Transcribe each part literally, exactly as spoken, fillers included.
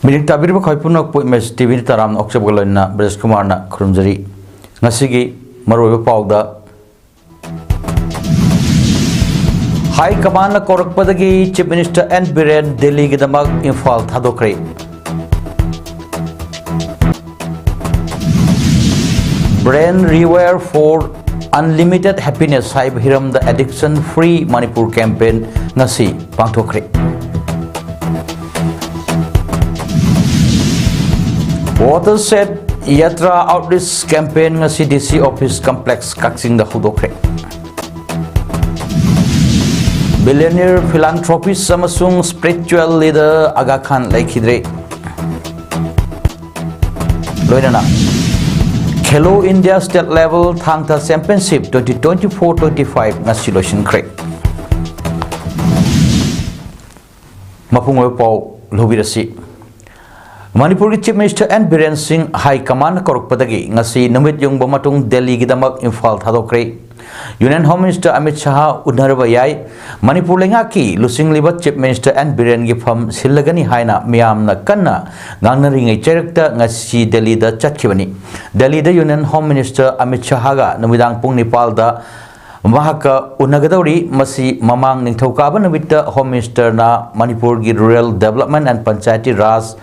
ꯃꯤꯔꯤꯛ ꯇꯥꯕꯤꯔꯤꯕ ꯈ꯭ꯋꯥꯏ ꯄꯨꯝꯅꯃꯛꯄꯨ ꯏꯃꯦꯖ ꯇꯤꯚꯤꯗ ꯇꯔꯥꯝꯅ ꯑꯣꯛꯆꯕꯒ ꯂꯣꯏꯅꯅ ꯕ꯭ꯔꯖ ꯀꯨꯃꯥꯔꯅ ꯈꯨꯔꯨꯝꯖꯔꯤ꯫ ꯉꯁꯤꯒꯤ ꯃꯔꯨꯑꯣꯏꯕ ꯄꯥꯎꯗ, ꯍꯥꯏ ꯀꯃꯥꯟꯅ ꯀꯧꯔꯛꯄꯗꯒꯤ ꯆꯤꯐ ꯃꯤꯅꯤꯁꯇꯔ ꯑꯦꯟ ꯕꯤꯔꯦꯟ ꯗꯦꯜꯂꯤꯒꯤꯗꯃꯛ ꯏꯝꯐꯥꯜ ꯊꯥꯗꯣꯛꯈ꯭ꯔꯦ꯫ Brain Rewire for Unlimited Happiness ꯍꯥꯏꯕ ꯍꯤꯔꯝꯗ ꯑꯦꯗꯤꯛꯁꯟ ꯐ꯭ꯔꯤ ꯃꯅꯤꯄꯨꯔ ꯀꯦꯝꯄꯦꯟ ꯉꯁꯤ ꯄꯥꯡꯊꯣꯛꯈ꯭ꯔꯦ꯫ Watershed Yatra Outreach Campaign ꯉꯁꯤ ꯗꯤ ꯁꯤ ꯑꯣꯐꯤꯁ ꯀꯝꯄ꯭ꯂꯦꯛꯁ ꯀꯛꯆꯤꯡꯗ ꯍꯧꯗꯣꯛꯈ꯭ꯔꯦ꯫ Billionaire, philanthropist ꯑꯃꯁꯨꯡ spiritual leader ꯑꯒꯥ ꯈꯥꯟ ꯂꯩꯈꯤꯗ꯭ꯔꯦ꯫ ꯂꯣꯏꯅꯅ ꯈꯦꯂꯣ ꯏꯟꯗꯤꯌꯥ ꯁ꯭ꯇꯦꯠ ꯂꯦꯚꯦꯜ ꯊꯥꯡ ꯇꯥ ꯆꯦꯝꯄꯤꯌꯟꯁꯤꯞ twenty twenty-four twenty-five ꯉꯁꯤ ꯂꯣꯏꯁꯤꯟꯈ꯭ꯔꯦ꯫ ꯃꯄꯨꯡ ꯑꯣꯏꯕ ꯄꯥꯎ ꯂꯧꯕꯤꯔꯁꯤ꯫ ꯃꯅꯤꯄꯨꯔꯒꯤ ꯆꯤꯐ ꯃꯤꯅꯤꯁꯇꯔ ꯑꯦꯟ ꯕꯤꯔꯦꯟ ꯁꯤꯡ ꯍꯥꯏ ꯀꯃꯥꯟꯅ ꯀꯧꯔꯛꯄꯗꯒꯤ ꯉꯁꯤ ꯅꯨꯃꯤꯠ ꯌꯨꯡꯕ ꯃꯇꯨꯡ ꯗꯦꯜꯂꯤꯒꯤꯗꯃꯛ ꯏꯝꯐꯥꯜ ꯊꯥꯗꯣꯛꯈ꯭ꯔꯦ꯫ Union home minister Amit Shah ꯎꯅꯔꯕ ꯌꯥꯏ꯫ ꯃꯅꯤꯄꯨꯔ ꯂꯩꯉꯥꯛꯀꯤ ꯂꯨꯆꯤꯡꯂꯤꯕ ꯆꯤꯐ ꯃꯤꯅꯤꯁꯇꯔ ꯑꯦꯟ ꯕꯤꯔꯦꯟꯒꯤ ꯐꯝ ꯁꯤꯜꯂꯒꯅꯤ ꯍꯥꯏꯅ ꯃꯤꯌꯥꯝꯅ ꯀꯟꯅ ꯉꯥꯡꯅꯔꯤꯉꯩ ꯆꯩꯔꯛꯇ ꯉꯁꯤ ꯗꯦꯜꯂꯤꯗ ꯆꯠꯈꯤꯕꯅꯤ꯫ ꯗꯦꯜꯂꯤꯗ ꯌꯨꯅꯤꯌꯟ ꯍꯣꯝ ꯃꯤꯅꯤꯁꯇꯔ ꯑꯃꯤꯠ ꯁꯍꯥꯒ ꯅꯨꯃꯤꯗꯥꯡ ꯄꯨꯡ ꯅꯤꯄꯥꯜꯗ ꯃꯍꯥꯛꯀ ꯎꯅꯒꯗꯧꯔꯤ꯫ ꯃꯁꯤ ꯃꯃꯥꯡ ꯅꯤꯡꯊꯧꯀꯥꯕ ꯅꯨꯃꯤꯠꯇ ꯍꯣꯝ ꯃꯤꯅꯤꯁꯇꯔꯅ ꯃꯅꯤꯄꯨꯔꯒꯤ rural development and Panchayati Raj,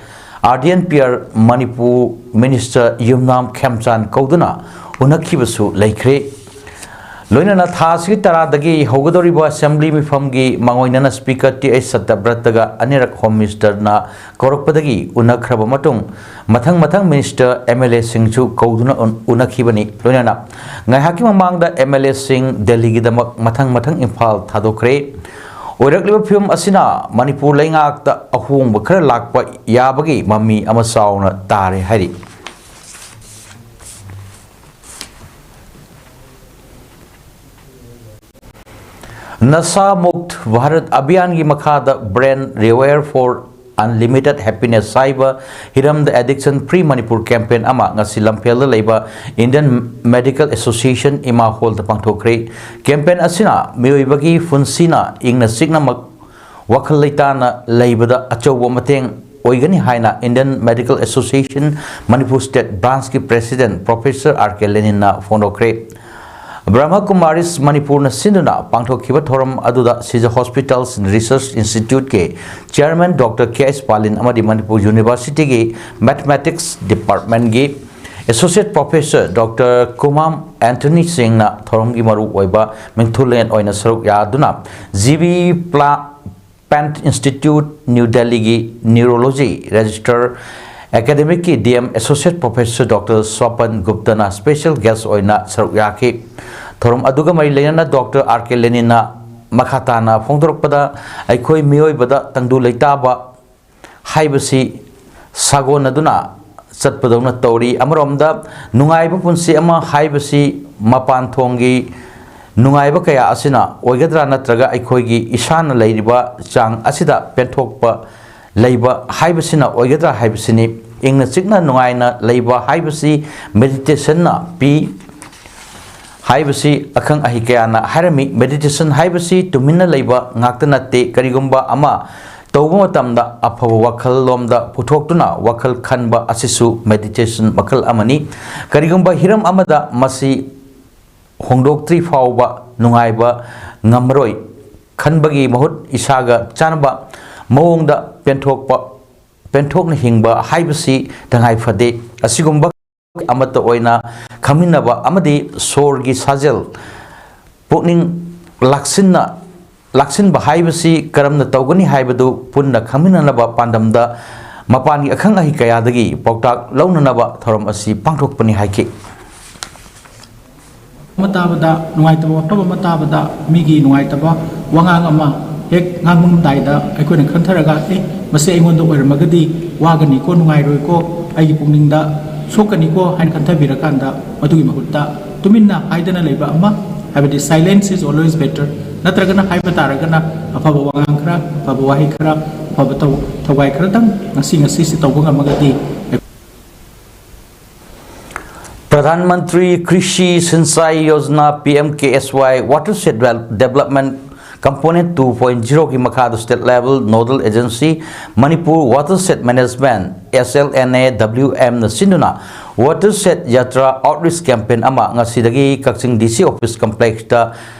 R D and P R, Manipur minister Yumnam Khemchand ꯀꯧꯗꯨꯅ ꯎꯅꯈꯤꯕꯁꯨ ꯂꯩꯈ꯭ꯔꯦ꯫ ꯂꯣꯏꯅꯅ ꯊꯥ ꯑꯁꯤꯒꯤ ꯇꯔꯥꯗꯒꯤ ꯍꯧꯒꯗꯧꯔꯤꯕ ꯑꯦꯁꯦꯝꯕ꯭ꯂꯤ ꯃꯤꯐꯝꯒꯤ ꯃꯥꯡꯑꯣꯏꯅꯅ ꯁ꯭ꯄꯤꯀꯔ ꯇꯤ ꯑꯩꯆ ꯁꯠꯇꯕ꯭ꯔꯇꯒ ꯑꯅꯤꯔꯛ ꯍꯣꯝ ꯃꯤꯅꯤꯁꯇꯔꯅ ꯀꯧꯔꯛꯄꯗꯒꯤ ꯎꯅꯈ꯭ꯔꯕ ꯃꯇꯨꯡ, ꯃꯊꯪ ꯃꯊꯪ ꯃꯤꯅꯤꯁꯇꯔ, ꯑꯦꯝ ꯑꯦꯜ ꯑꯦꯁꯤꯡꯁꯨ ꯀꯧꯗꯨꯅ ꯎꯟ-, ꯎꯅꯈꯤꯕꯅꯤ꯫ ꯂꯣꯏꯅꯅ ꯉꯥꯏꯍꯥꯛꯀꯤ ꯃꯃꯥꯡꯗ ꯑꯦꯝ ꯑꯦꯜ ꯑꯦꯁꯤꯡ ꯗꯦꯜꯂꯤꯒꯤꯗꯃꯛ ꯃꯊꯪ ꯃꯊꯪ ꯏꯝꯐꯥꯜ ꯊꯥꯗꯣꯛꯈ꯭ꯔꯦ꯫ ꯑꯣꯏꯔꯛꯂꯤꯕ ꯐꯤꯕꯝ ꯑꯁꯤꯅ ꯃꯅꯤꯄꯨꯔ ꯂꯩꯉꯥꯛꯇ ꯑꯍꯣꯡꯕ ꯈꯔ ꯂꯥꯛꯄ ꯌꯥꯕꯒꯤ ꯃꯃꯤ ꯑꯃ ꯆꯥꯎꯅ ꯇꯥꯔꯦ ꯍꯥꯏꯔꯤ꯫ ꯅꯁꯥ ꯃꯨꯛꯇ ꯚꯥꯔꯠ ꯑꯚꯤꯌꯥꯟꯒꯤ ꯃꯈꯥꯗ Brain Rewire for Unlimited Happiness ꯍꯥꯏꯕ ꯍꯤꯔꯝꯗ ꯑꯦꯗꯤꯛꯁꯟ ꯐ꯭ꯔꯤ ꯃꯅꯤꯄꯨꯔ ꯀꯦꯝꯄꯦꯟ ꯑꯃ ꯉꯁꯤ ꯂꯝꯐꯦꯜꯗ ꯂꯩꯕ ꯏꯟꯗꯤꯌꯟ ꯃꯦꯗꯤꯀꯦꯜ ꯑꯦꯁꯣꯁꯤꯌꯦꯁꯟ ꯏꯃꯥ ꯍꯣꯜꯗ ꯄꯥꯡꯊꯣꯛꯈ꯭ꯔꯦ꯫ ꯀꯦꯝꯄꯦꯟ ꯑꯁꯤꯅ ꯃꯤꯑꯣꯏꯕꯒꯤ ꯄꯨꯟꯁꯤꯅ ꯏꯪꯅ ꯆꯤꯛꯅ ꯃꯛ-, ꯋꯥꯈꯜ ꯂꯩꯇꯥꯅ ꯂꯩꯕꯗ ꯑꯆꯧꯕ ꯃꯇꯦꯡ ꯑꯣꯏꯒꯅꯤ ꯍꯥꯏꯅ Indian Medical Association Manipur State Branchꯀꯤ President Professor R K Leninꯅ ꯐꯣꯡꯗꯣꯛꯈ꯭ꯔꯦ꯫ ꯕ꯭ꯔꯍ꯭ꯃ ꯀꯨꯃꯥꯔꯤꯁ ꯃꯅꯤꯄꯨꯔꯅ ꯁꯤꯟꯗꯨꯅ ꯄꯥꯡꯊꯣꯛꯈꯤꯕ ꯊꯧꯔꯝ ꯑꯗꯨꯗ Sija Hospitals Research Instituteꯀꯤ Chairman Doctor K S Palin ꯑꯃꯗꯤ Manipur Universityꯒꯤ Mathematics Departmentꯀꯤ Associate Professor Doctor Kumam Anthony ꯁꯤꯡꯅ ꯊꯧꯔꯝꯒꯤ ꯃꯔꯨꯑꯣꯏꯕ ꯃꯤꯡꯊꯣꯜꯂꯦꯟ ꯑꯣꯏꯅ ꯁꯔꯨꯛ ꯌꯥꯗꯨꯅ G B Pla Pant Institute, New Delhiꯒꯤ Neurology Register Academicꯀꯤ D M Associate Professor Doctor Swapan Guptaꯅ special guest ꯑꯣꯏꯅ ꯁꯔꯨꯛ ꯌꯥꯈꯤ꯫ ꯊꯧꯔꯝ ꯑꯗꯨꯒ ꯃꯔꯤ ꯂꯩꯅꯅ Doctor R K Leninꯅ ꯃꯈꯥ ꯇꯥꯅ ꯐꯣꯡꯗꯣꯔꯛꯄꯗ, ꯑꯩꯈꯣꯏ ꯃꯤꯑꯣꯏꯕꯗ ꯇꯪꯗꯨ ꯂꯩꯇꯥꯕ ꯍꯥꯏꯕꯁꯤ ꯁꯥꯒꯣꯟꯅꯗꯨꯅ ꯆꯠꯄꯗꯧꯅ ꯇꯧꯔꯤ꯫ ꯑꯃꯔꯣꯝꯗ ꯅꯨꯡꯉꯥꯏꯕ ꯄꯨꯟꯁꯤ ꯑꯃ ꯍꯥꯏꯕꯁꯤ ꯃꯄꯥꯟ ꯊꯣꯡꯒꯤ ꯅꯨꯡꯉꯥꯏꯕ ꯀꯌꯥ ꯑꯁꯤꯅ ꯑꯣꯏꯒꯗ꯭ꯔꯥ, ꯅꯠꯇ꯭ꯔꯒ ꯑꯩꯈꯣꯏꯒꯤ ꯏꯁꯥꯅ ꯂꯩꯔꯤꯕ ꯆꯥꯡ ꯑꯁꯤꯗ ꯄꯦꯟꯊꯣꯛꯄ ꯂꯩꯕ ꯍꯥꯏꯕꯁꯤꯅ ꯑꯣꯏꯒꯗ꯭ꯔꯥ ꯍꯥꯏꯕꯁꯤꯅꯤ꯫ ꯏꯪꯅ ꯆꯤꯛꯅ ꯅꯨꯡꯉꯥꯏꯅ ꯂꯩꯕ ꯍꯥꯏꯕꯁꯤ meditationꯅ ꯄꯤ ꯍꯥꯏꯕꯁꯤ ꯑꯈꯪ ꯑꯍꯩ ꯀꯌꯥꯅ ꯍꯥꯏꯔꯝꯃꯤ꯫ Meditation ꯍꯥꯏꯕꯁꯤ ꯇꯨꯃꯤꯟꯅ ꯂꯩꯕ ꯉꯥꯛꯇ ꯅꯠꯇꯦ, ꯀꯔꯤꯒꯨꯝꯕ ꯑꯃ ꯇꯧꯕ ꯃꯇꯝꯗ ꯑꯐꯕ ꯋꯥꯈꯜꯂꯣꯝꯗ ꯄꯨꯊꯣꯛꯇꯨꯅ ꯋꯥꯈꯜ ꯈꯟꯕ ꯑꯁꯤꯁꯨ meditation ꯃꯈꯜ ꯑꯃꯅꯤ꯫ ꯀꯔꯤꯒꯨꯝꯕ ꯍꯤꯔꯝ ꯑꯃꯗ ꯃꯁꯤ ꯍꯣꯡꯗꯣꯛꯇ꯭ꯔꯤ ꯐꯥꯎꯕ ꯅꯨꯡꯉꯥꯏꯕ ꯉꯝꯃꯔꯣꯏ꯫ ꯈꯟꯕꯒꯤ ꯃꯍꯨꯠ ꯏꯁꯥꯒ ꯆꯥꯟꯅꯕ ꯃꯑꯣꯡꯗ ꯄꯦꯟꯊꯣꯛꯄ, ꯄꯦꯟꯊꯣꯛꯅ ꯍꯤꯡꯕ ꯍꯥꯏꯕꯁꯤ ꯇꯉꯥꯏ ꯐꯗꯦ꯫ ꯑꯁꯤꯒꯨꯝꯕ ꯑꯃꯠꯇ ꯑꯣꯏꯅ ꯈꯪꯃꯤꯟꯅꯕ ꯑꯃꯗꯤ ꯁꯣꯔꯒꯤ ꯁꯥꯖꯦꯜ, ꯄꯨꯛꯅꯤꯡ ꯂꯥꯛꯁꯤꯟꯅ, ꯂꯥꯛꯁꯤꯟꯕ ꯍꯥꯏꯕꯁꯤ ꯀꯔꯝꯅ ꯇꯧꯒꯅꯤ ꯍꯥꯏꯕꯗꯨ ꯄꯨꯟꯅ ꯈꯪꯃꯤꯟꯅꯅꯕ ꯄꯥꯟꯗꯝꯗ ꯃꯄꯥꯟꯒꯤ ꯑꯈꯪ ꯑꯍꯩ ꯀꯌꯥꯗꯒꯤ ꯄꯥꯎꯇꯥꯛ ꯂꯧꯅꯅꯕ ꯊꯧꯔꯝ ꯑꯁꯤ ꯄꯥꯡꯊꯣꯛꯄꯅꯤ ꯍꯥꯏꯈꯤ꯫ ꯑꯃ ꯇꯥꯕꯗ, ꯅꯨꯡꯉꯥꯏꯇꯕ ꯋꯥꯐꯝ ꯑꯃ ꯇꯥꯕꯗ, ꯃꯤꯒꯤ ꯅꯨꯡꯉꯥꯏꯇꯕ ꯋꯥꯉꯥꯡ ꯑꯃ ꯍꯦꯛ ꯉꯥꯡꯂꯝꯗꯥꯏꯗ ꯑꯩꯈꯣꯏꯅ ꯈꯟꯊꯔꯒ, "ꯑꯦ, ꯃꯁꯤ ꯑꯩꯉꯣꯟꯗ ꯑꯣꯏꯔꯝꯃꯒꯗꯤ ꯋꯥꯒꯅꯤꯀꯣ, ꯅꯨꯡꯉꯥꯏꯔꯣꯏꯀꯣ, ꯑꯩꯒꯤ ꯄꯨꯛꯅꯤꯡꯗ ꯁꯣꯛꯀꯅꯤꯀꯣ" ꯍꯥꯏꯅ ꯈꯟꯊꯕꯤꯔꯀꯥꯟꯗ, ꯃꯗꯨꯒꯤ ꯃꯍꯨꯠꯇ ꯇꯨꯃꯤꯟꯅ ꯍꯥꯏꯗꯅ ꯂꯩꯕ ꯑꯃ, ꯍꯥꯏꯕꯗꯤ silence is always better, ꯅꯠꯇ꯭ꯔꯒꯅ ꯍꯥꯏꯕ ꯇꯥꯔꯒꯅ ꯑꯐꯕ ꯋꯥꯉꯥꯡ ꯈꯔ, ꯑꯐꯕ ꯋꯥꯍꯩ ꯈꯔ, ꯑꯐꯕ ꯊꯧ-, ꯊꯧꯒꯥꯏ ꯈꯔꯇꯪ ꯉꯁꯤ ꯉꯁꯤꯁꯤ ꯇꯧꯕ ꯉꯝꯃꯒꯗꯤ꯫ ꯄ꯭ꯔꯙꯥꯟ ꯃꯟꯇ꯭ꯔꯤ ꯀ꯭ꯔꯤꯁꯤ Sinchai Yojana, P M K S Y, Watershed Devel-, Development Component two point zero ꯒꯤ ꯃꯈꯥꯗ State Level Nodal Agency Manipur Watershed Management, S L N A W M ꯅ ꯁꯤꯟꯗꯨꯅ Watershed Yatra Outreach Campaign ꯑꯃ ꯉꯁꯤꯗꯒꯤ ꯀꯛꯆꯤꯡ D C Office Complex ꯇ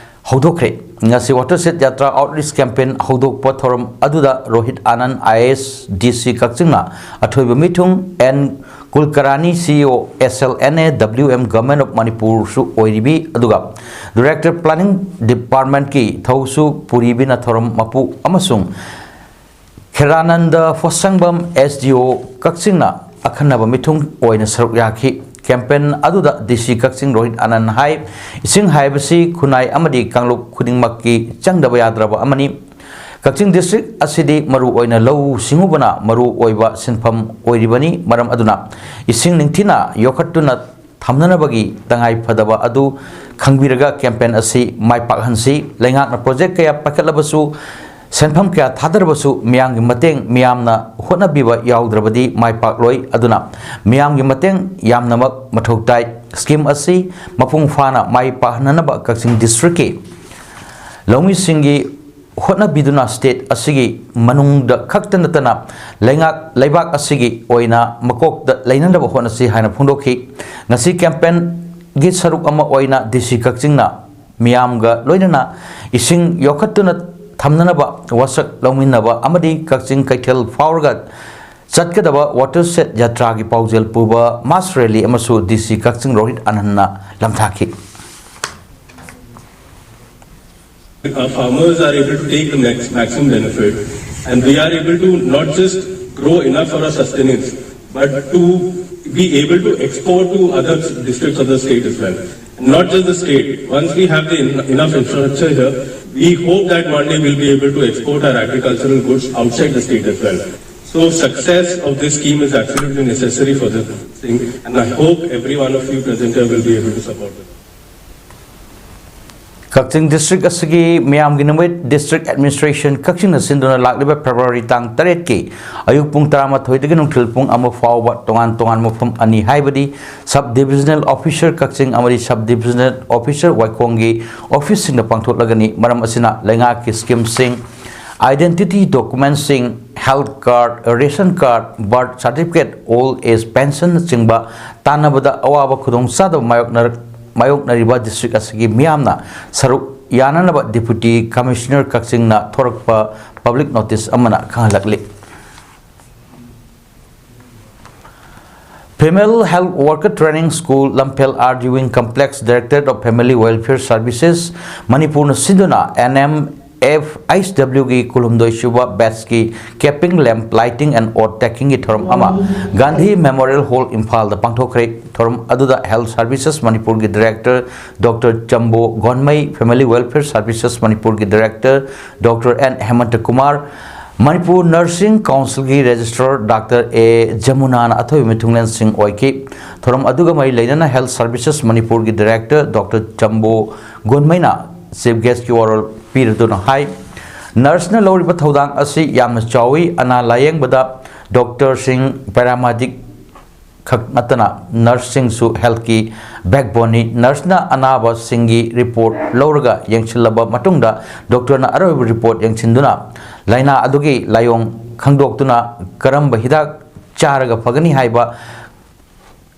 ꯍꯧꯗꯣꯛꯈ꯭ꯔꯦ꯫ ꯉꯁꯤ Watershed Yatra Outreach Campaign ꯍꯧꯗꯣꯛꯄ ꯊꯧꯔꯝ ꯑꯗꯨꯗ Rohit Anand, I A S, D C ꯀꯛꯆꯤꯡꯅ ꯑꯊꯣꯏꯕ ꯃꯤꯊꯨꯡ, N ꯀꯨꯜꯀꯔꯥꯅꯤ, C E O, S L N A W M, Government of Manipur ꯁꯨ ꯑꯣꯏꯔꯤꯕꯤ, ꯑꯗꯨꯒ Director Planning Department ꯀꯤ ꯊꯧꯁꯨ ꯄꯨꯔꯤꯕꯤꯅ ꯊꯧꯔꯝ ꯃꯄꯨ ꯑꯃꯁꯨꯡ ꯈꯦꯔꯥꯅꯟꯗ ꯐꯣꯁꯪꯕꯝ, S D O ꯀꯛꯆꯤꯡꯅ ꯑꯈꯟꯅꯕ ꯃꯤꯊꯨꯡ ꯑꯣꯏꯅ ꯁꯔꯨꯛ ꯌꯥꯈꯤ꯫ Campaign ꯑꯗꯨꯗ D C ꯀꯛꯆꯤꯡ ꯔꯣꯍꯤꯠ ꯑꯥꯅꯟꯗ ꯍꯥꯏ, ꯏꯁꯤꯡ ꯍꯥꯏꯕꯁꯤ ꯈꯨꯟꯅꯥꯏ ꯑꯃꯗꯤ ꯀꯥꯡꯂꯨꯞ ꯈꯨꯗꯤꯡꯃꯛꯀꯤ ꯆꯪꯗꯕ ꯌꯥꯗ꯭ꯔꯕ ꯑꯃꯅꯤ꯫ ꯀꯛꯆꯤꯡ district ꯑꯁꯤꯗꯤ ꯃꯔꯨ ꯑꯣꯏꯅ ꯂꯧꯎ ꯁꯤꯡꯎꯕꯅ ꯃꯔꯨ ꯑꯣꯏꯕ ꯁꯤꯟꯐꯝ ꯑꯣꯏꯔꯤꯕꯅꯤ꯫ ꯃꯔꯝ ꯑꯗꯨꯅ ꯏꯁꯤꯡ ꯅꯤꯡꯊꯤꯅ ꯌꯣꯛꯈꯠꯇꯨꯅ ꯊꯝꯅꯅꯕꯒꯤ ꯇꯉꯥꯏ ꯐꯗꯕ ꯑꯗꯨ ꯈꯪꯕꯤꯔꯒ campaign ꯑꯁꯤ ꯃꯥꯏ ꯄꯥꯛꯍꯟꯁꯤ꯫ ꯂꯩꯉꯥꯛꯅ project ꯀꯌꯥ ꯄꯥꯏꯈꯠꯂꯕꯁꯨ, ꯁꯦꯟꯐꯝ ꯀꯌꯥ ꯊꯥꯗꯔꯕꯁꯨ, ꯃꯤꯌꯥꯝꯒꯤ ꯃꯇꯦꯡ, ꯃꯤꯌꯥꯝꯅ ꯍꯣꯠꯅꯕꯤꯕ ꯌꯥꯎꯗ꯭ꯔꯕꯗꯤ ꯃꯥꯏ ꯄꯥꯛꯂꯣꯏ꯫ ꯑꯗꯨꯅ ꯃꯤꯌꯥꯝꯒꯤ ꯃꯇꯦꯡ ꯌꯥꯝꯅꯃꯛ ꯃꯊꯧ ꯇꯥꯏ꯫ Scheme ꯑꯁꯤ ꯃꯄꯨꯡ ꯐꯥꯅ ꯃꯥꯏ ꯄꯥꯛꯍꯟꯅꯅꯕ ꯀꯛꯆꯤꯡ district ꯀꯤ ꯂꯧꯃꯤꯁꯤꯡꯒꯤ ꯍꯣꯠꯅꯕꯤꯗꯨꯅ state ꯑꯁꯤꯒꯤ ꯃꯅꯨꯡꯗ ꯈꯛꯇ ꯅꯠꯇꯅ ꯂꯩꯉꯥꯛ, ꯂꯩꯕꯥꯛ ꯑꯁꯤꯒꯤ ꯑꯣꯏꯅ ꯃꯀꯣꯛꯇ ꯂꯩꯅꯅꯕ ꯍꯣꯠꯅꯁꯤ ꯍꯥꯏꯅ ꯐꯣꯡꯗꯣꯛꯈꯤ꯫ ꯉꯁꯤ campaign ꯒꯤ ꯁꯔꯨꯛ ꯑꯃ ꯑꯣꯏꯅ D C ꯀꯛꯆꯤꯡꯅ ꯃꯤꯌꯥꯝꯒ ꯂꯣꯏꯅꯅ ꯏꯁꯤꯡ ꯌꯣꯛꯈꯠꯇꯨꯅ ꯊꯝꯅꯅꯕ ꯋꯥꯁꯛ ꯂꯧꯃꯤꯟꯅꯕ ꯑꯃꯗꯤ ꯀꯛꯆꯤꯡ ꯀꯩꯊꯦꯜ ꯐꯥꯎꯔꯒ ꯆꯠꯀꯗꯕ Watershed Yatra ꯒꯤ ꯄꯥꯎꯖꯦꯜ ꯄꯨꯕ mass rally ꯑꯃꯁꯨ D C ꯀꯛꯆꯤꯡ ꯔꯣꯍꯤꯠ ꯑꯥꯅꯟꯗꯅ ꯂꯝꯊꯥꯈꯤ꯫ Our farmers are able to take the max, maximum benefit, and we are able to not just grow enough for our sustenance, but to be able to export to other districts of the state as well. And not just the state. Once we have the en- enough infrastructure here, we hope that one day we'll be able to export our agricultural goods outside the state as well. So success of this scheme is absolutely necessary for this thing, and I hope every one of you present here will be able to support it. Kakching district ꯑꯁꯤꯒꯤ ꯃꯤꯌꯥꯝꯒꯤ ꯅꯨꯃꯤꯠ district administration ꯀꯛꯆꯤꯡꯅ ꯁꯤꯟꯗꯨꯅ ꯂꯥꯛꯂꯤꯕ February ꯇꯥꯡ ꯇꯔꯦꯠꯀꯤ ꯑꯌꯨꯛ ꯄꯨꯡ ꯇꯔꯥꯃꯥꯊꯣꯏꯗꯒꯤ ꯅꯨꯡꯊꯤꯜ ꯄꯨꯡ ꯑꯃ ꯐꯥꯎꯕ ꯇꯣꯉꯥꯟ ꯇꯣꯉꯥꯟꯕ ꯃꯐꯝ ꯑꯅꯤ, ꯍꯥꯏꯕꯗꯤ Sub Divisional Officer ꯀꯛꯆꯤꯡ ꯑꯃꯗꯤ Sub Divisional Officer ꯋꯥꯏꯈꯣꯡꯒꯤ ꯑꯣꯐꯤꯁꯁꯤꯡꯗ ꯄꯥꯡꯊꯣꯛꯂꯒꯅꯤ꯫ ꯃꯔꯝ ꯑꯁꯤꯅ ꯂꯩꯉꯥꯛꯀꯤ ꯁ꯭ꯀꯤꯝꯁꯤꯡ, identity ꯗꯣꯀꯨꯃꯦꯟꯁꯤꯡ, health card, ration card, birth certificate, old age pension ꯅꯆꯤꯡꯕ ꯇꯥꯟꯅꯕꯗ ꯑꯋꯥꯕ ꯈꯨꯗꯣꯡꯆꯥꯗꯕ ꯃꯥꯌꯣꯛꯅꯔꯛ-, ꯃꯥꯌꯣꯛꯅꯔꯤꯕ ꯗꯤꯁꯇ꯭ꯔꯤꯛ ꯑꯁꯤꯒꯤ ꯃꯤꯌꯥꯝꯅ ꯁꯔꯨꯛ ꯌꯥꯅꯅꯕ Deputy Commissioner ꯀꯛꯆꯤꯡꯅ ꯊꯣꯔꯛꯄ ꯄꯕ꯭ꯂꯤꯛ ꯅꯣꯇꯤꯁ ꯑꯃꯅ ꯈꯪꯍꯜꯂꯛꯂꯤ꯫ Female Health Worker Training School, Lamphel R D Wing Complex, Directorate of Family Welfare Services, ꯃꯅꯤꯄꯨꯔꯅ ꯁꯤꯟꯗꯨꯅ N M F H W ꯒꯤ ꯀꯨꯟꯍꯨꯝꯗꯣꯏ ꯁꯨꯕ ꯕꯦꯠꯁꯀꯤ capping, lamp lighting and oath takingꯒꯤ ꯊꯧꯔꯝ ꯑꯃ ꯒꯥꯟꯙꯤ ꯃꯦꯃꯣꯔꯤꯌꯦꯜ ꯍꯣꯜ, ꯏꯝꯐꯥꯜꯗ ꯄꯥꯡꯊꯣꯛꯈ꯭ꯔꯦ꯫ ꯊꯧꯔꯝ ꯑꯗꯨꯗ Health Services ꯃꯅꯤꯄꯨꯔꯒꯤ Director Doctor ꯆꯝꯕꯣ ꯒꯣꯟꯃꯩ, Family Welfare Services ꯃꯅꯤꯄꯨꯔꯒꯤ Director Doctor N ꯍꯦꯃꯟꯇ Kumar, Manipur Nursing Councilꯒꯤ Registrar Doctor A ꯖꯃꯨꯅꯥꯅ ꯑꯊꯣꯏꯕ ꯃꯤꯊꯨꯡꯂꯦꯟꯁꯤꯡ ꯑꯣꯏꯈꯤ꯫ ꯊꯧꯔꯝ ꯑꯗꯨꯒ ꯃꯔꯤ ꯂꯩꯅꯅ Health Services ꯃꯅꯤꯄꯨꯔꯒꯤ Director Doctor ꯆꯝꯕꯣ ꯒꯣꯟꯃꯩꯅ Chief Guestꯀꯤ ꯋꯥꯔꯣꯜ ꯄꯤꯔꯗꯨꯅ ꯍꯥꯏ, ꯅꯔꯁꯅ ꯂꯧꯔꯤꯕ ꯊꯧꯗꯥꯡ ꯑꯁꯤ ꯌꯥꯝꯅ ꯆꯥꯎꯏ꯫ ꯑꯅꯥ ꯂꯥꯌꯦꯡꯕꯗ ꯗꯣꯛꯇꯔꯁꯤꯡ, ꯄꯦꯔꯥꯃꯦꯗꯤꯛ ꯈꯛ ꯅꯠꯇꯅ ꯅꯔꯁꯁꯤꯡꯁꯨ healthꯀꯤ backboneꯅꯤ꯫ ꯅꯔꯁꯅ ꯑꯅꯥꯕꯁꯤꯡꯒꯤ ꯔꯤꯄꯣꯔꯠ ꯂꯧꯔꯒ ꯌꯦꯡꯁꯤꯜꯂꯕ ꯃꯇꯨꯡꯗ, ꯗꯣꯛꯇꯔꯅ ꯑꯔꯣꯏꯕ ꯔꯤꯄꯣꯔꯠ ꯌꯦꯡꯁꯤꯟꯗꯨꯅ ꯂꯥꯏꯅꯥ ꯑꯗꯨꯒꯤ ꯂꯥꯏꯑꯣꯡ ꯈꯪꯗꯣꯛꯇꯨꯅ ꯀꯔꯝꯕ ꯍꯤꯗꯥꯛ ꯆꯥꯔꯒ ꯐꯒꯅꯤ ꯍꯥꯏꯕ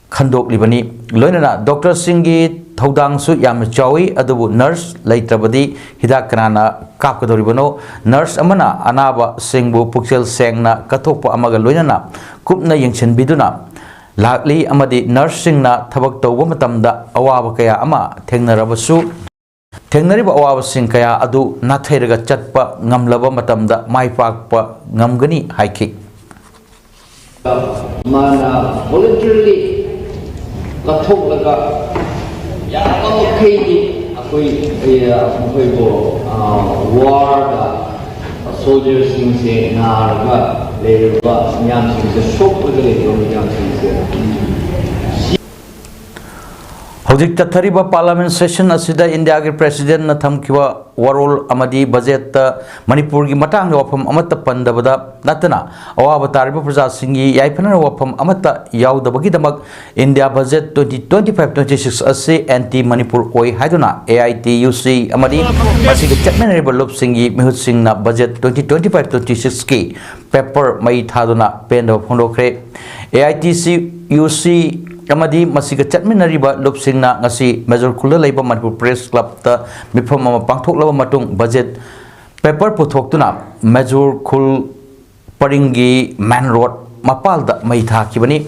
ꯈꯟꯗꯣꯛꯂꯤꯕꯅꯤ꯫ ꯂꯣꯏꯅꯅ ꯗꯣꯛꯇꯔꯁꯤꯡꯒꯤ ꯊꯧꯗꯥꯡꯁꯨ ꯌꯥꯝꯅ ꯆꯥꯎꯏ, ꯑꯗꯨꯕꯨ ꯅꯔꯁ ꯂꯩꯇ꯭ꯔꯕꯗꯤ ꯍꯤꯗꯥꯛ ꯀꯅꯥꯅ ꯀꯥꯞꯀꯗꯧꯔꯤꯕꯅꯣ? ꯅꯔꯁ ꯑꯃꯅ ꯑꯅꯥꯕꯁꯤꯡꯕꯨ ꯄꯨꯛꯆꯦꯜ ꯁꯦꯡꯅ ꯀꯠꯊꯣꯛꯄ ꯑꯃꯒ ꯂꯣꯏꯅꯅ ꯀꯨꯞꯅ ꯌꯦꯡꯁꯤꯟꯕꯤꯗꯨꯅ ꯂꯥꯛꯂꯤ, ꯑꯃꯗꯤ ꯅꯔꯁꯁꯤꯡꯅ ꯊꯕꯛ ꯇꯧꯕ ꯃꯇꯝꯗ ꯑꯋꯥꯕ ꯀꯌꯥ ꯑꯃ ꯊꯦꯡꯅꯔꯕꯁꯨ, ꯊꯦꯡꯅꯔꯤꯕ ꯑꯋꯥꯕꯁꯤꯡ ꯀꯌꯥ ꯑꯗꯨ ꯅꯥꯊꯩꯔꯒ ꯆꯠꯄ ꯉꯝꯂꯕ ꯃꯇꯝꯗ ꯃꯥꯏ ꯄꯥꯛꯄ ꯉꯝꯒꯅꯤ ꯍꯥꯏꯈꯤ꯫ ꯃꯥꯅ voluntarily ꯀꯠꯊꯣꯛꯂꯒ ꯌꯥꯕ ꯃꯈꯩꯗꯤ ꯑꯩꯈꯣꯏ, ꯑꯩ, ꯃꯈꯣꯏꯕꯨ, ꯑ, warꯗ soldierꯁꯤꯡꯁꯦ ꯅꯥꯔꯒ ꯂꯩꯔꯕ ꯃꯤꯌꯥꯝꯁꯤꯡꯁꯦ, ꯁꯣꯛꯂꯒ ꯂꯩꯔꯕ ꯃꯤꯌꯥꯝꯁꯤꯡꯁꯦ ꯍꯧꯖꯤꯛ ꯆꯠꯊꯔꯤꯕ Parliament session ꯑꯁꯤꯗ ꯏꯟꯗꯤꯌꯥꯒꯤ Presidentꯅ ꯊꯝꯈꯤꯕ ꯋꯥꯔꯣꯜ ꯑꯃꯗꯤ ꯕꯖꯦꯠꯇ ꯃꯅꯤꯄꯨꯔꯒꯤ ꯃꯇꯥꯡꯗ ꯋꯥꯐꯝ ꯑꯃꯠꯇ ꯄꯟꯗꯕꯗ ꯅꯠꯇꯅ, ꯑꯋꯥꯕ ꯇꯥꯔꯤꯕ ꯄ꯭ꯔꯖꯥꯁꯤꯡꯒꯤ ꯌꯥꯏꯐꯅꯕ ꯋꯥꯐꯝ ꯑꯃꯠꯇ ꯌꯥꯎꯗꯕꯒꯤꯗꯃꯛ India budget twenty twenty five twenty six ꯑꯁꯤ anti Manipur ꯑꯣꯏ ꯍꯥꯏꯗꯨꯅ A I T U C ꯑꯃꯗꯤ ꯃꯁꯤꯒ ꯆꯠꯃꯤꯟꯅꯔꯤꯕ ꯂꯨꯞꯁꯤꯡꯒꯤ ꯃꯤꯍꯨꯠꯁꯤꯡꯅ budget twenty twenty five twenty six ꯀꯤ paper ꯃꯩ ꯊꯥꯗꯨꯅ ꯄꯦꯟꯗꯕ ꯐꯣꯡꯗꯣꯛꯈ꯭ꯔꯦ꯫ A I T C U C ꯑꯃꯗꯤ ꯃꯁꯤꯒ ꯆꯠꯃꯤꯟꯅꯔꯤꯕ ꯂꯨꯞꯁꯤꯡꯅ ꯉꯁꯤ ꯃꯦꯖꯣꯔ ꯈꯨꯜꯗ ꯂꯩꯕ ꯃꯅꯤꯄꯨꯔ Press Clubꯇ ꯃꯤꯐꯝ ꯑꯃ ꯄꯥꯡꯊꯣꯛꯂꯕ ꯃꯇꯨꯡ ꯕꯖꯦꯠ paper ꯄꯨꯊꯣꯛꯇꯨꯅ ꯃꯦꯖꯣꯔ ꯈꯨꯜ ꯄꯔꯤꯡꯒꯤ main road ꯃꯄꯥꯜꯗ ꯃꯩ ꯊꯥꯈꯤꯕꯅꯤ꯫